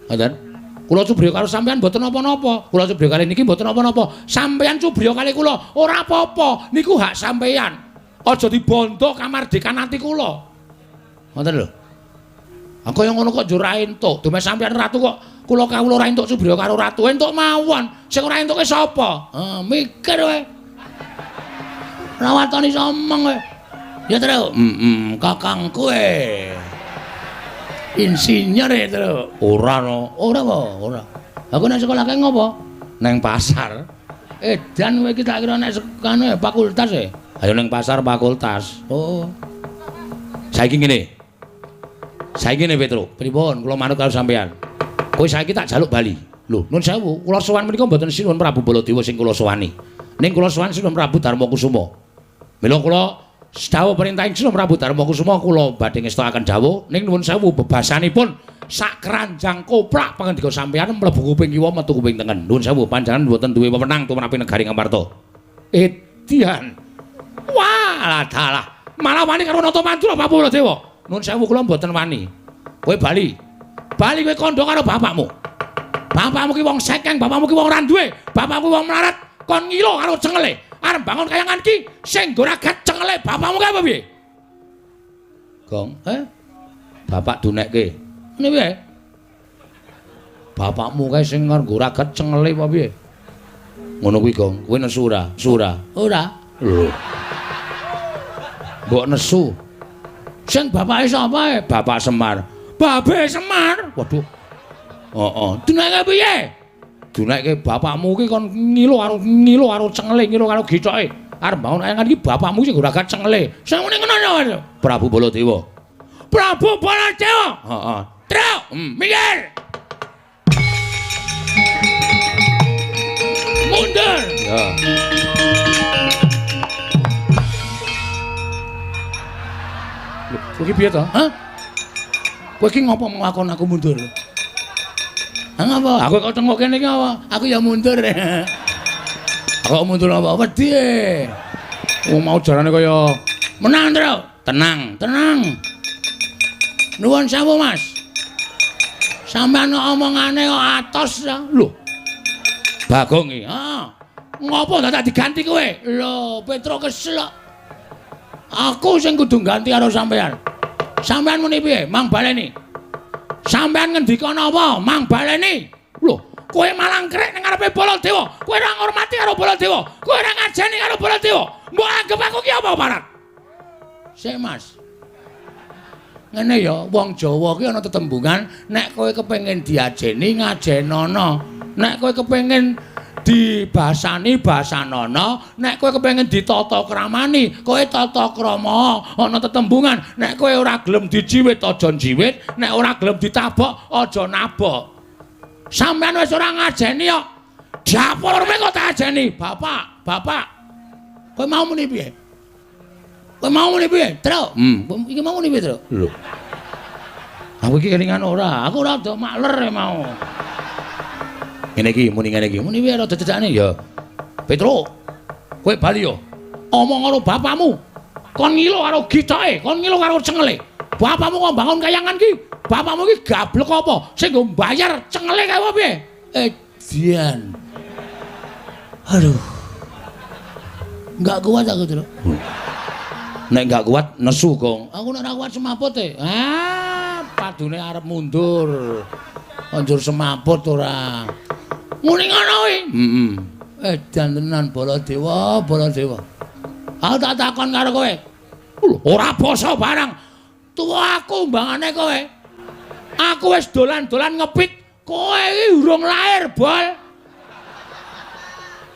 Ngoten. Kula cubriya karo sampean mboten napa-napa. Kula cubriya kali niki mboten napa-napa. Sampean cubriya kali kula ora apa-apa. Niku hak sampean. Aja dibondo kamardikan ati kula. Ngoten lho. Aku yang ngono kok njur ra entuk. Dume sampean ratu kok kula kawula ora entuk cubriya karo ratu. Entuk mawon. Sing ora entuke sapa? Ha, mikir kowe. Ora waton iso omong kowe. Ya, Tru. Heeh, kakangku e. Insinyur e, Tru. Ora no. Ora apa? Ora. Aku nek sekolah kae ngopo? Neng pasar. Edan kowe iki tak kira nek sekane fakultas e. Ayo neng pasar fakultas. Oh. Saiki ngene. Saiki ngene Petro, pripun kula manut karo sampean. Kowe saiki tak jaluk bali. Lho, nun sewu, kula sowan menika mboten Sinuhun Prabu Baladewa sing kula sowani. Ning kula sowan Sinuhun Prabu Darmakusuma. Mila kula dawuh perintahing Sinuhun Prabu Darmakusuma kula badhe ngestokaken dawuh ning nuwun sewu bebasanipun sak keranjang koplak pangendika sampean mlebu kuping kiwa metu kuping tengen. Nuwun sewu panjenengan mboten duwe wewenang tumrap negari Ngamarta. Edian. Wah, dalah. Malah wani karo Nata Mandura Prabu Baladewa. Nun sewu kula mboten wani. Kowe bali. Bali kowe kandha karo bapakmu. Bapakmu ki wong sekeng, bapakmu ki wong ora duwe, bapakmu wong melarat, kon ngilo karo cengele. Arep bangun kayangan ki sing nggo ragat cengele bapakmu ki apa piye? Gong, eh? Bapak dunekke. Ngene piye? Bapakmu kae sing nggo ragat cengele apa piye? Ngono kuwi, Gong. Kowe nesu ora? Nesu ora? Ora. Lho. Mbok nesu. Sing bapake sapa e? Bapak Semar. Babe Semar. Waduh. Heeh. Duneke piye? Duneke bapakmu ki kon ngilo karo cengele, ngilo karo gicoke. Arep bangun kayangan iki bapakmu sing ragat cengele. Sing ngene ngono. Prabu Baladewa. Prabu Baladewa. Heeh. Truk, minggir. Mundur. Ya. Kowe iki piye to? Hah? Kowe iki ngopo nglakon aku mundur? Ha ngopo? Aku kok tengok kene iki apa? Aku ya mundur. Aku mundur apa? Wedi. Wong mau jarane kaya menang, Tru. Tenang, tenang. Nuwun sewu, Mas. Sampeyan omongane kok atos ya. Lho. Bagong iki. Ha. Ngopo dadak diganti kowe? Lho, Petro kesel kok. Aku sing kudu ganti karo sampean. Sampean muni piye? Mang baleni. Sampean ngendika napa? Mang baleni. Lho, kowe malah ngrek ning ngarepe Baladewa. Kowe ora ngurmati karo Baladewa. Kowe ora ngajeni karo Baladewa. Mbok anggep aku ki apa, Parat? Sik, Mas. Ngene ya, wong Jawa ki ana tetembungan nek kowe kepengin diajeni ngajenono. Nek kowe kepengin dibasani basanono, nek kowe kepengin ditata kramani, kowe tata krama. Ana tetembungan, nek kowe ora gelem dijiwit aja njiwit, nek ora gelem ditabok aja nabok. Sampeyan wis ora ngajeni kok. Dapur kok tak ajeni, Bapak, Bapak. Kowe mau muni piye? Kowe mau muni piye, Tru? Iki mau muni piye, Tru? Lho. Aku iki kelingan ora, aku ora do makler mau. Ngene iki muni ngene iki. Muni piye rada cecakne ya. Petro, kowe bali yo. Omong karo bapakmu. Kon ngilo karo gicoke, kon ngilo karo cengele. Bapakmu kok bangun kayangan ki? Bapakmu ki gablek apa? Sing nggo mbayar cengele kae apa piye? Edian. Aduh. Enggak kuat aku, Truk. Nek enggak kuat nesu, Gong. Aku nek ora kuat semaput e. Ah, padune arep mundur. Anjur semaput ora. Muni ngono kuwi. Heeh. Edan tenan Baladewa, Baladewa. Aku tak takon karo kowe. Lho, ora basa barang. Tuwa aku mbangane kowe. Aku wis dolan-dolan ngepit, kowe iki urung lahir, Bol.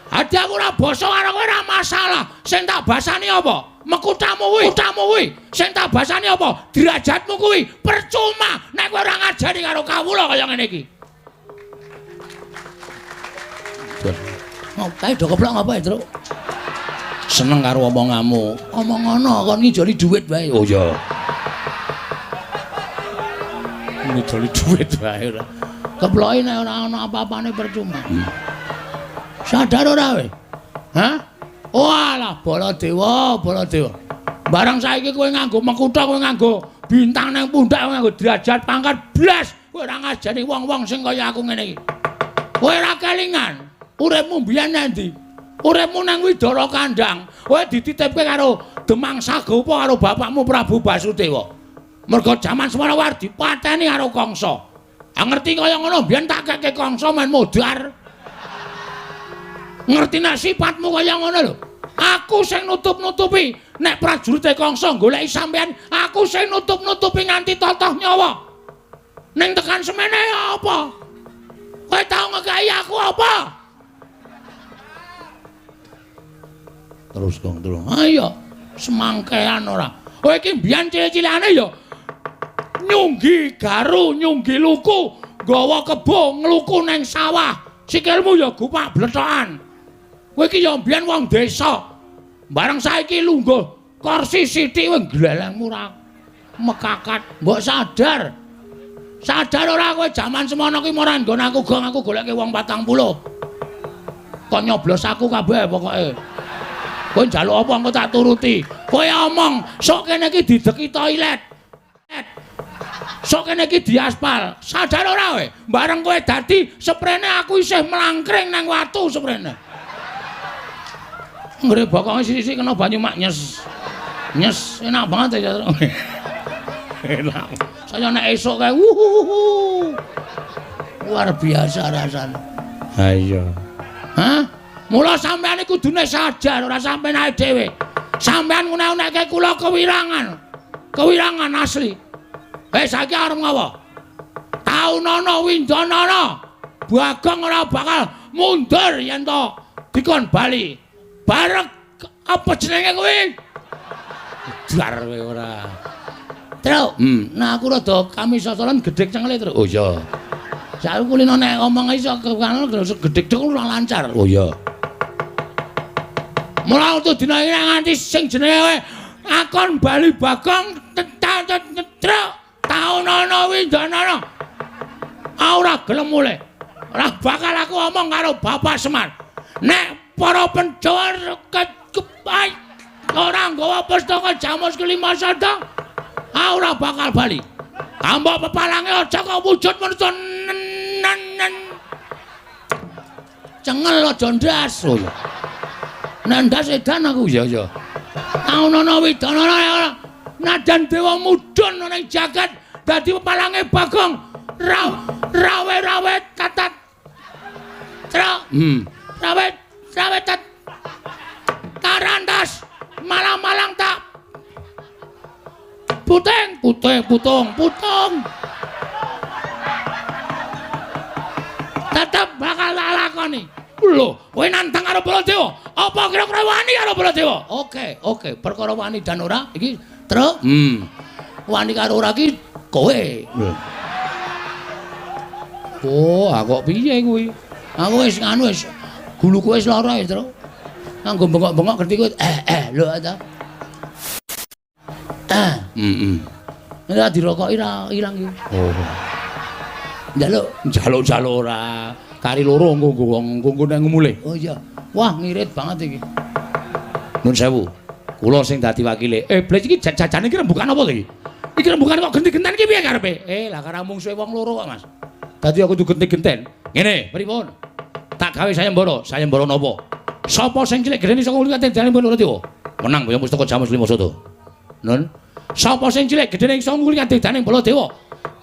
Adi aku ora basa karo kowe ora masalah. Sing tak basani apa? Mekutamu kuwi, kutamu kuwi. Sing tak basani apa? Derajatmu kuwi. Percuma nek kowe ora ngajari karo kawula kaya ngene iki. Kae do keplok ngapa ya, Truk? Seneng karo omonganmu. Omong ngono kon ngijoli dhuwit wae. Oh iya. Ngijoli dhuwit wae ora. Keploke nek ora ana apa-apane percuma. Sadar ora kowe? Hah? Walah Baladewa, Baladewa. Barang saiki kowe nganggo mekutha, kowe nganggo bintang nang pundak, kowe nganggo derajat pangkat blas, kowe ora ngajari wong-wong sing kaya aku ngene iki. Kowe ora kelingan. Uripmu mbiyen nang ndi? Uripmu nang Widara Kandang. Kowe dititipke karo Demang Sagopa karo bapakmu Prabu Basudewa. Mergo jaman semono war dipateni karo Kangsa. Ah ngerti kaya ngono mbiyen tak keke Kangsa men modar. Ngerti nek sifatmu kaya ngono lho. Aku sing nutup-nutupi nek prajurite Kangsa goleki sampean, aku sing nutup-nutupi nganti totoh nyawa. Ning tekan semene apa? Kowe tau ngekeki aku apa? Terus Gong terus. Ayo semangkean ora. Kowe iki mbiyen cilik-cilikane ya nyunggi garu, nyunggi luku, nggawa kebo ngluku nang sawah. Sikilmu ya gupak blethokan. Kowe iki ya mbiyen wong desa. Bareng saiki lungguh kursi sithik kowe glelengmu ora mekakat. Mbok sadar. Sadar ora kowe jaman semono ki ora nggon aku Gong, aku goleke wong 40. Kok nyoblos aku kabeh pokoke. Kowe njaluk apa engko tak turuti. Kowe omong sok kene iki dideki toilet. Sok kene iki diaspal. Sadar ora kowe? Bareng kowe dadi seprene aku isih mlangkring nang watu seprene. Nggre bokonge sithik-sithik kena banyu mak nyes. Nyes, enak banget ya. Enak. Saya nek esuk kae wuhuhuhu. Luar biasa rasane. Ha iya. Hah? Mula sampean iki kudune sadar ora sampean ae dhewe. Sampean ngene-unekke kula kewirangan. Kewirangan asli. Saiki arep ngapa? Taunana windanana. Bagong ora bakal mundur yen to dikon bali. Barek apa jenenge kuwi? Dar kowe ora. Truk. Nah aku rada kamisosolan gedhek cengele, Truk. Oh iya. Saiki kulino nek omong iso gedhek cengel ora lancar. Oh iya. Mula untuk dina iki nganti sing jenenge akon bali Bagong truk taunana windanana. Ora gelem mulih. Ora bakal aku omong karo Bapak Semar. Nek para Pandhawa ora nggawa pustaka Jamus kelima sada, ora bakal bali. Ambok pepalange aja kok wujud manungsa nen. Cengel aja ndas. Oh iya. Nek ndas edan aku. Iya iya. Taunana widanana ora nadan dewa mudhun ning jagat dadi pepalange Bagong. Rawe-rawe tatat. Truk. Rawe rawe tat. Tarantas malang-malang tak puting, puting, putung, putung. Tetep bakal tak lakoni. Lho, kowe nantang karo Baladewa. Apa kira-kira wani karo Baladewa? Oke, oke, perkara wani dan ora iki, Truk. Wani karo ora iki kowe. Oh, kok piye kuwi? Aku wis nganu wis guluku wis lara ya, Truk. Nganggo bengok-bengok ngerti kowe. Lho ta. Ora dirokoki ra ilang iki. Oh. Njaluk, njaluk-njaluk ora. Kari loro engko nggo wong engko nek mulih. Oh iya. Wah, ngirit banget iki. Nun sewu. Kula sing dadi wakile. Blek iki jajane iki rembukan apa to iki? Iki rembukan kok genti-genten iki piye karepe? Lah karo mungsuhe wong loro kok, Mas. Dadi aku kudu genti-genten. Ngene, pripun? Tak gawe sayembara. Sayembara napa? Sapa sing cilik gedene iso ngungkuli kadidayane Baladewa? Menang boyong pustaka Jamus Lima Sada. Nun. Sapa sing cilik gedene iso ngungkuli kadidayane Baladewa?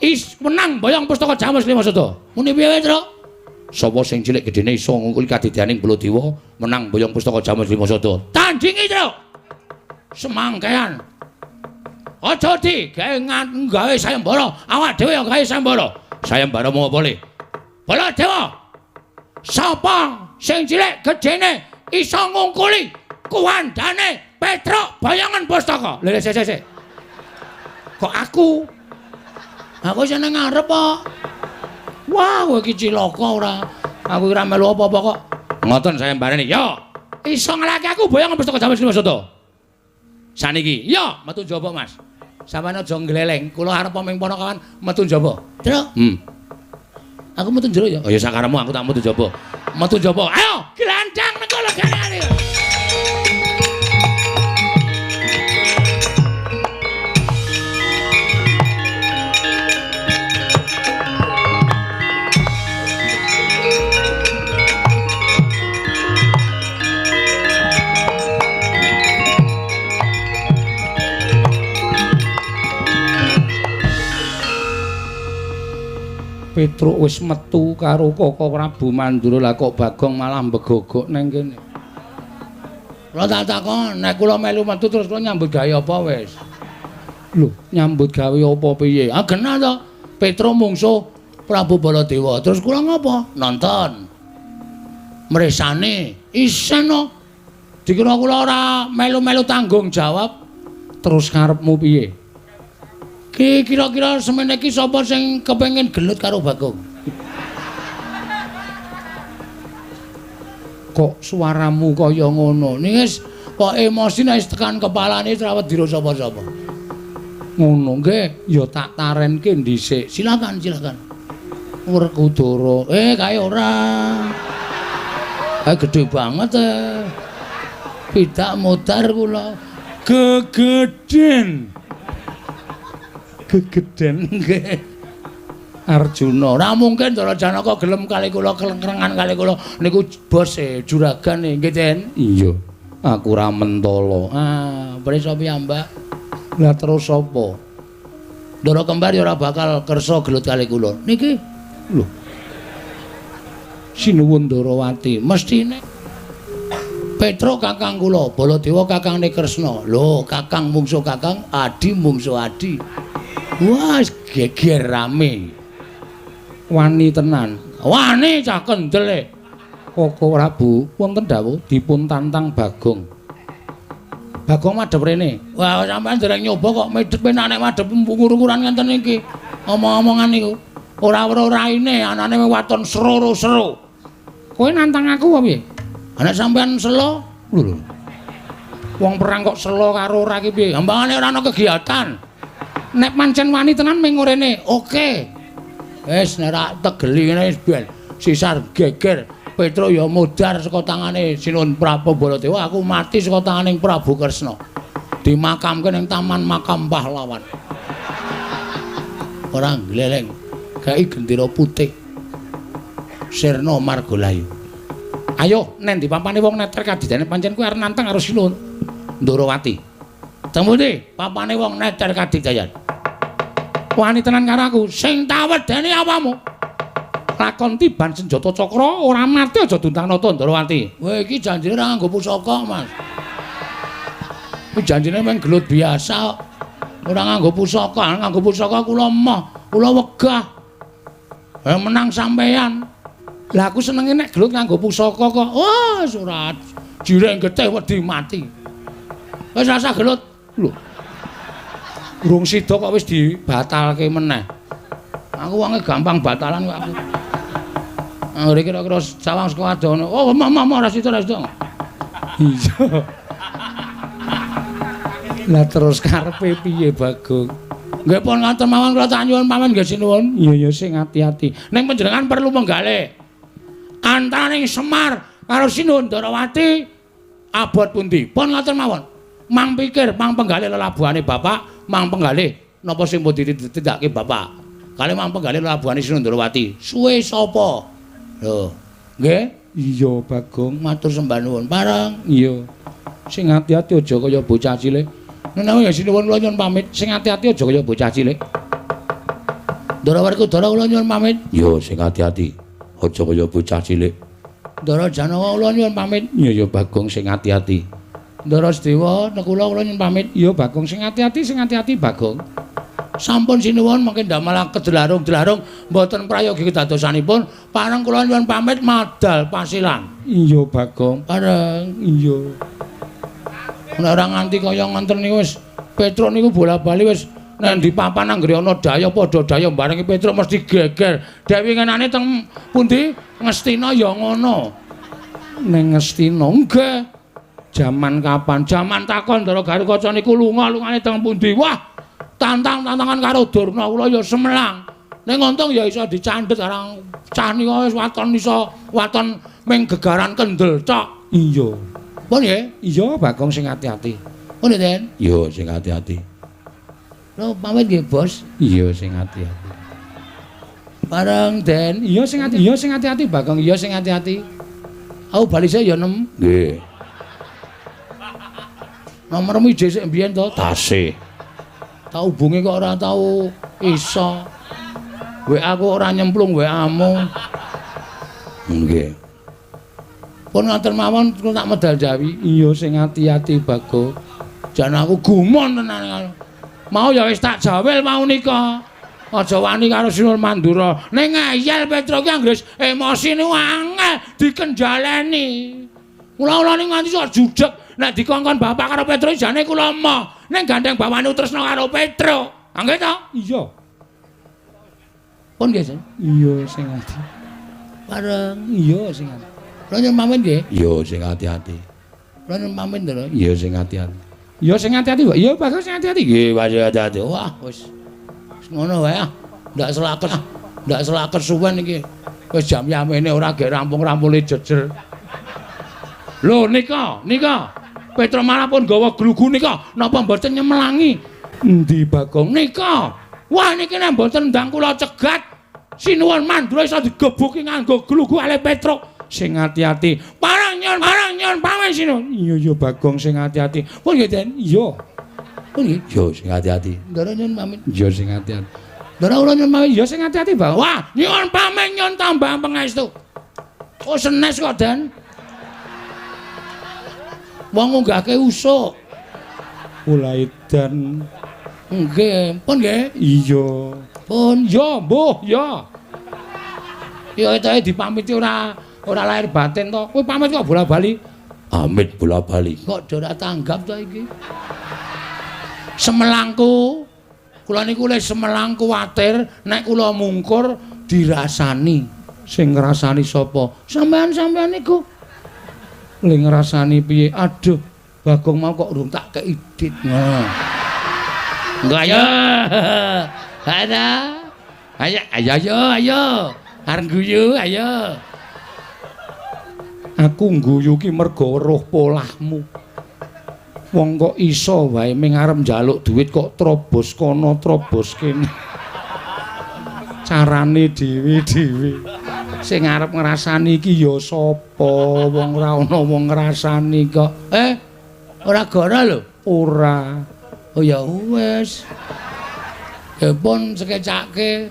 Is menang boyong pustaka Jamus Lima Sada. Muni piye, Truk? Sapa sing cilik gedene iso ngungkuli kadidayane Baladewa, menang boyong pustaka Jamus Lima Sada. Tandingi, Truk. Semangkean. Aja di gawe gawe sayembara, awak dhewe ya gawe sayembara. Sayembara mau apa le? Baladewa. Sapa sing cilik gedene iso ngungkuli kuwandane Petruk boyongan pustaka? Lha sik sik sik. Kok aku? Aku seneng ngarep kok. Wah, kowe iki cilaka ora. Aku ora melu apa-apa kok. Ngoten sayembarane. Ya, iso ngalahke aku boyongan pustaka Jamus Lima Sada. Saniki, ya metu njaba, Mas. Sampeyan aja ngleleng. Kula arep ming ponokawan metu njaba. Truk. Aku metu njero ya. Oh ya sakaremu aku tak metu njaba. Metu njaba. Ayo, glandang nang kono gane. Petruk wis metu karo Koko Prabu Mandura, lah kok Bagong malah mbegogok nang kene. Kula tak takon, nek kula melu metu terus kula nyambut gawe apa wis? Lho, nyambut gawe apa piye? Ah genah to. Petruk mungsuh Prabu Baladewa. Terus kula ngopo? Nonton. Mresane isen no. Dikira kula ora melu-melu tanggung jawab. Terus karepmu piye? Ki kira-kira semene iki sapa sing kepengin gelut karo Bagong? Kok suaramu kaya ngono? Niki wis kok emosi nek wis tekan kepalane ora wedira sapa-sapa. Ngono nggih, ya tak tarenke dhisik. Silakan, silakan. Werkudara. Kae ora. Kae gedhe banget e. Pidak modar kula. Gegeden. Gegeden nggih. Arjuna, ora mungkin Ndara Janaka gelem kali kula kelengkrengan kali kula niku bos e juragane nggih, Den. Iya. Aku ora mentala. Ah, prisa piyambak. Lah terus sapa? Ndara kembar ya ora bakal kersa gelut kali kula. Niki lho. Sinuwun Ndarawati, mestine Petruk kakang kula, Baladewa kakangne Kresna. Lho, kakang mungsuh kakang, adi mungsuh adi. Wah, geger rame. Wani tenan. Wani cah kendele. Koko Prabu wonten dawuh dipun tantang Bagong. Bagong madhep rene. Wah, sampean dereng nyoba kok medhep penak nek madhep ngur-nguran ngenten iki. Omong-omongan niku. Ora weruh raine, anane waton sero-sero. Kowe nantang aku apa piye? Ana sampean selo? Lho lho. Wong perang kok selo karo ora iki piye? Gambangane ora ana kegiatan. Nek pancen wani tenan ming rene. Oke. Wis nek ra tegeli ngene wis ben sisar geger. Petruk ya modar saka tangane Sinuwun Prabu Baladewa, aku mati saka tangane Prabu Kresna. Dimakamke ning Taman Makam Pahlawan. Ora ngleleng. Gawe gendera putih. Sirna Margalayu. Ayo nen di papane wong neter kadidane pancen kuwi arep nantang karo Sinuwun Ndarawati. Temune papane wong neter kadidayan. Wani tenan karo aku, sing tawedeni awamu. Lakon tiban senjata cakra ora mati aja duntang-nata Ndarawati. Kowe iki janjine ora nganggo pusaka, Mas. Kuwi janjine mung gelut biasa. Ora nganggo pusaka, nganggo pusaka kula emoh, kula wegah. Menang sampean. Lah aku senenge nek gelut nganggo pusaka kok. Wah, ora jireng getih wedi mati. Wis rasa gelut. Lho. Urung sida kok wis dibatalke meneh. Aku wonge gampang batalan kok aku. Anggere kira-kira sawang saka adoh. Oh, mah mah ora sida ora sida. Iya. Lah terus karepe piye, Bagong? Nggih pun ngaten mawon kula tak nyuwun pamit nggih sinuwun. Iya ya sing ati-ati. Ning panjenengan perlu menggalih. Antaraning Semar karo Sinuwun Ndarawati abot pundi? Pun ngaten mawon. Mang pikir, mang penggalih lelabuhane bapak, mang penggalih napa sing pun ditindakake bapak. Kali mang penggalih lelabuhane Sinuwun Ndarawati. Suwe sapa? Lho, nggih. Iya, Bagong, matur sembah nuwun. Pareng. Iya. Sing ati-ati aja kaya bocah cilik. Menawi ya sinuwun kula nyuwun pamit. Sing ati-ati aja kaya bocah cilik. Ndara Werkudara kula nyuwun pamit. Iya, sing ati-ati aja kaya bocah cilik. Ndara Janawa kula nyuwun pamit. Iya, ya Bagong, sing ati-ati. Ndara Sedewa Nekula kula nyuwun pamit. Iya, Bagong, sing ati-ati, sing ati-ati Bagong. Sampun sinuwun mangke ndamel kedelarung-delarung mboten prayogi kedadosanipun. Pareng kula nyuwun pamit madal pasilan. Iya, Bagong. Pareng. Iya. Nek ora nganti kaya ngoten niku wis Petruk niku bola-bali wis nek ndi papan anggere ana daya padha daya barengi Petruk mesti geger. Dewi ngenane teng pundi? Ngastina ya ngono. Ning Ngastina nggih. Jaman kapan? Jaman takon Ndara Garukaca niku lunga lungane teng pundi? Wah, tantang-tantangan karo Durna kula ya semelang. Ning untung ya iso dicandhet karang cah nika wis waton iso waton ming gegaran kendel tok. Iya. Pun nggih? Iya, Bagong, sing ati-ati. Pun nggih, Den? Iya, sing ati-ati. Lho, pamit nggih, Bos. Iya, sing ati-ati. Bareng, Den. Iya, sing ati. Iya, sing ati-ati, Bagong. Iya, sing ati-ati. Aku bali sik ya, Nem. Nggih. Nomormu ije sik mbiyen to? Tasih. Tak hubungi kok ora tau iso. WA aku ora nyemplung WA-mu. Nggih. Pun ngoten mawon kula tak medal Jawi. Iya, sing ati-ati, Bagong. Jan aku gumun tenan. Mau ya wis tak jawel mau nika. Aja wani karo Sinuwun Mandura. Ning ngeyel Petruk ki anggere emosi niku angel dikenjaleni. Kula-kula niku nganti sok judeg nek dikongkon bapak karo Petruk jane kula emoh. Ning gandeng bawane tresna karo Petruk. Nggih to? Iya. Pun nggih, Sen. Iya, sing ati. Bareng. Iya, sing ati. Kula nyuwun pamit nggih. Iya, sing ati-ati. Kula nyuwun pamit lho. Iya, sing ati-ati. Iya, sing ati-ati, Pak. Iya, Bagong, sing ati-ati. Nggih, Pak, sing ati-ati. Wah, wis. Wis ngono wae ah. Ndak selaket, ndak selaket suwen iki. Wis jam yamene ora gek rampung-rampule jejer. Lho nika, nika. Petruk malah pun gawa glugu nika. Napa mboten nyemelangi? Endi, Bagong? Nika. Wah, niki nek mboten ndang kula cegat, Sinuwun Mandura iso digebuki nganggo glugu ale Petruk. Sing ati-ati. Parang nyun, parang nyun pamit Sinuwun. Iya, iya, Bagong, sing ati-ati. Pun nggih, Den. Iya. Pun nggih. Iya, sing ati-ati. Ndara nyun pamit. Iya, sing ati-ati. Ndara kula nyun pamit. Iya, sing ati-ati, Bagong. Wah, nyun pamit nyun tambah pangestu. Oh, senes kok, Den. Wong ngunggahke usuk. Kula edan. Nggih, pun nggih. Iya. Pun ya, mbuh, ya. Ya etoke dipamiti ora lahir batin to. Kowe pamit kok bola-bali? Amit bola-bali. Kok ora tanggap to iki? Semelangku. Kula niku le semelang kuwatir nek kula mungkur dirasani. Sing ngrasani sapa? Sampean-sampean niku. Le ngrasani piye? Aduh, Bagong mau kok urung tak kei dit. Ngono. Engko ayo. Ada. Ayo ayo ayo ayo. Arep guyu ayo. Aku ngguyu ki mergo weruh polahmu. Wong kok iso wae ming arep njaluk duit kok trobos kono trobos kene. Carane dhewe-dhewe. Sing arep ngrasani iki ya sapa? Wong ora ana wong ngrasani kok. Ora gora lho. Ora. Oh ya wis. Ya pun sekecake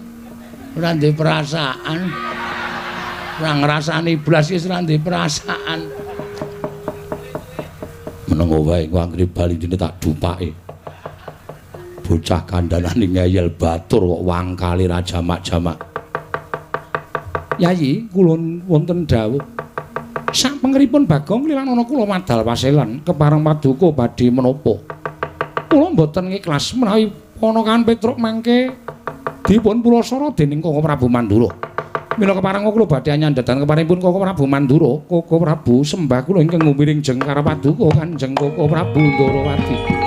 ora ndek perasaan. Ora ngrasani blas iki ora ndek perasaan. Menengo wae engko anggere bali dene tak dupake. Bocah kandhanane ngeyel batur kok wangkale ra jamak-jamak. Yayi, kula wonten dawuh. Sapengeripun Bagong lilan ana kula madal paselan kepareng paduka badhe menapa. Kula mboten ngikhlas menawi ponakan Petruk mangke dipun pulasara dening Koko Prabu Mandura. Mila kepareng kula badhe nyandhatan keparengipun Koko Prabu Mandura, Koko Prabu sembah kula ingkang ngumiring jeng karo paduka Kanjeng Koko Prabu Ndarawati.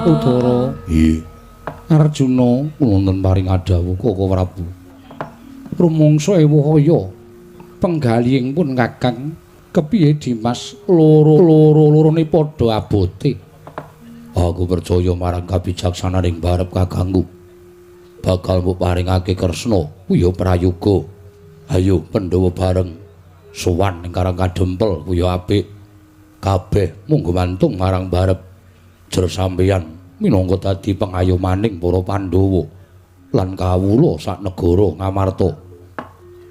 Werkudara. Nggih. Arjuna wonten paring adhawuh Koko Prabu. Rumangsa ewuh aya penggalihing pun Kakang kepiye Dimas loro-loro-lorone padha abote. Aku percaya marang kabijaksananing barep kakangku. Bakal mbok paringake Kresna kuya prayoga. Ayo Pandhawa bareng sowan ing Karang Kadempel kuya apik. Kabeh munggo mantung marang barep. Jer sampeyan minangka dadi pengayomaning para Pandhawa lan kawula sak negara Ngamarta.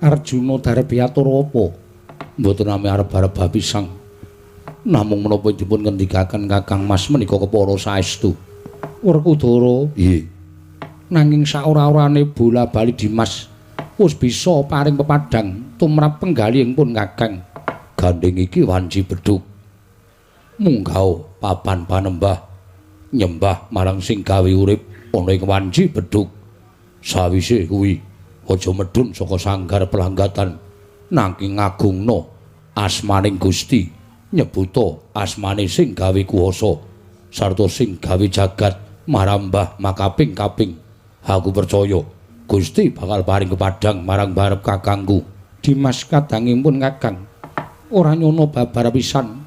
Arjuna darep atur apa? Mboten ame arep-arep bapisang. Namung menapa dipun ngendikaken Kakang Mas menika kepara saestu. Werkudara. Nggih. Nanging saora-orane bola-bali Dimas wis bisa paring pepadhang tumrap penggalihing pun Kakang. Gandeng iki wanci bedhug. Munggah papan panembah nyembah marang sing gawe urip ana ing wanci bedhug. Sawise kuwi aja medhun saka sanggar pelanggatan nanging ngagungna asmaning Gusti, nyebuta asmane sing gawe kuwasa sarta sing gawe jagat marambah makaping-kaping. Aku percaya Gusti bakal paring kepadhang marang barep kakangku. Dimas kadangipun Kakang ora nyono babar pisan.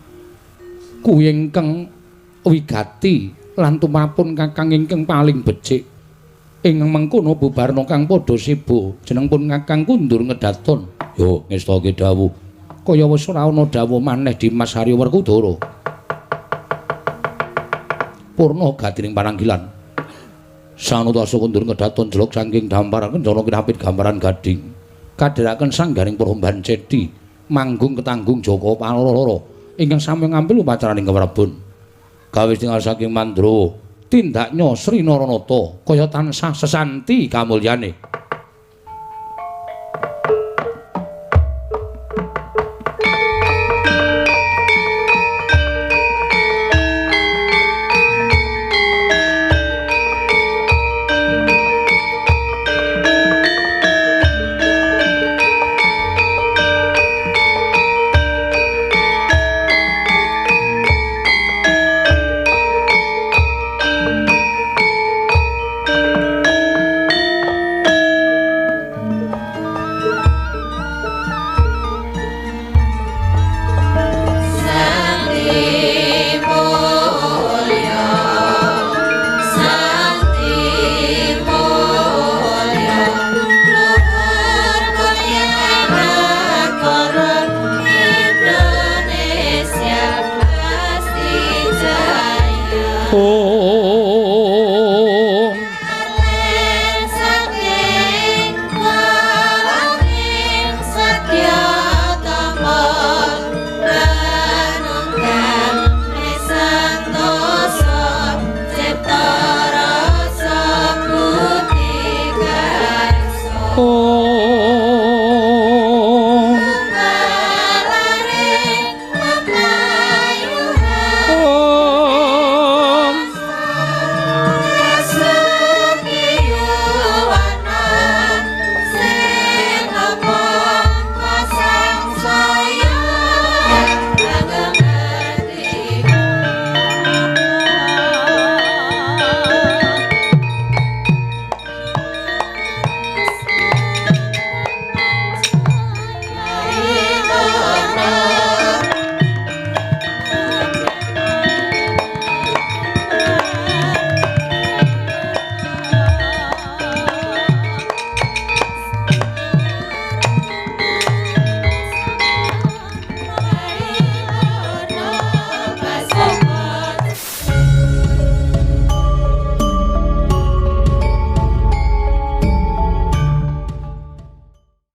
Kuwi ingkang wigati lan tumrapun Kakang ingkang paling becik. Ing mengkono bubarna kang padha sibuk jeneng pun Kakang kundur ngedaton. Yo ngestake dawuh. Kaya wis ora ana dawuh maneh Dimas Haryo Werkudara. Purna gatining pananggilan. Sanutasa kundur ngedaton jelok saking dampar kencana kinapit gambaran gading. Kadheraken sanggaring Promban Ceti manggung ketanggung Jaka Paloro ingkang sami ngambil upacaraning keprabon. Gawe tinggal saking Mandra tindaknya Sri Naranata kaya tansah sesanti kamulyane.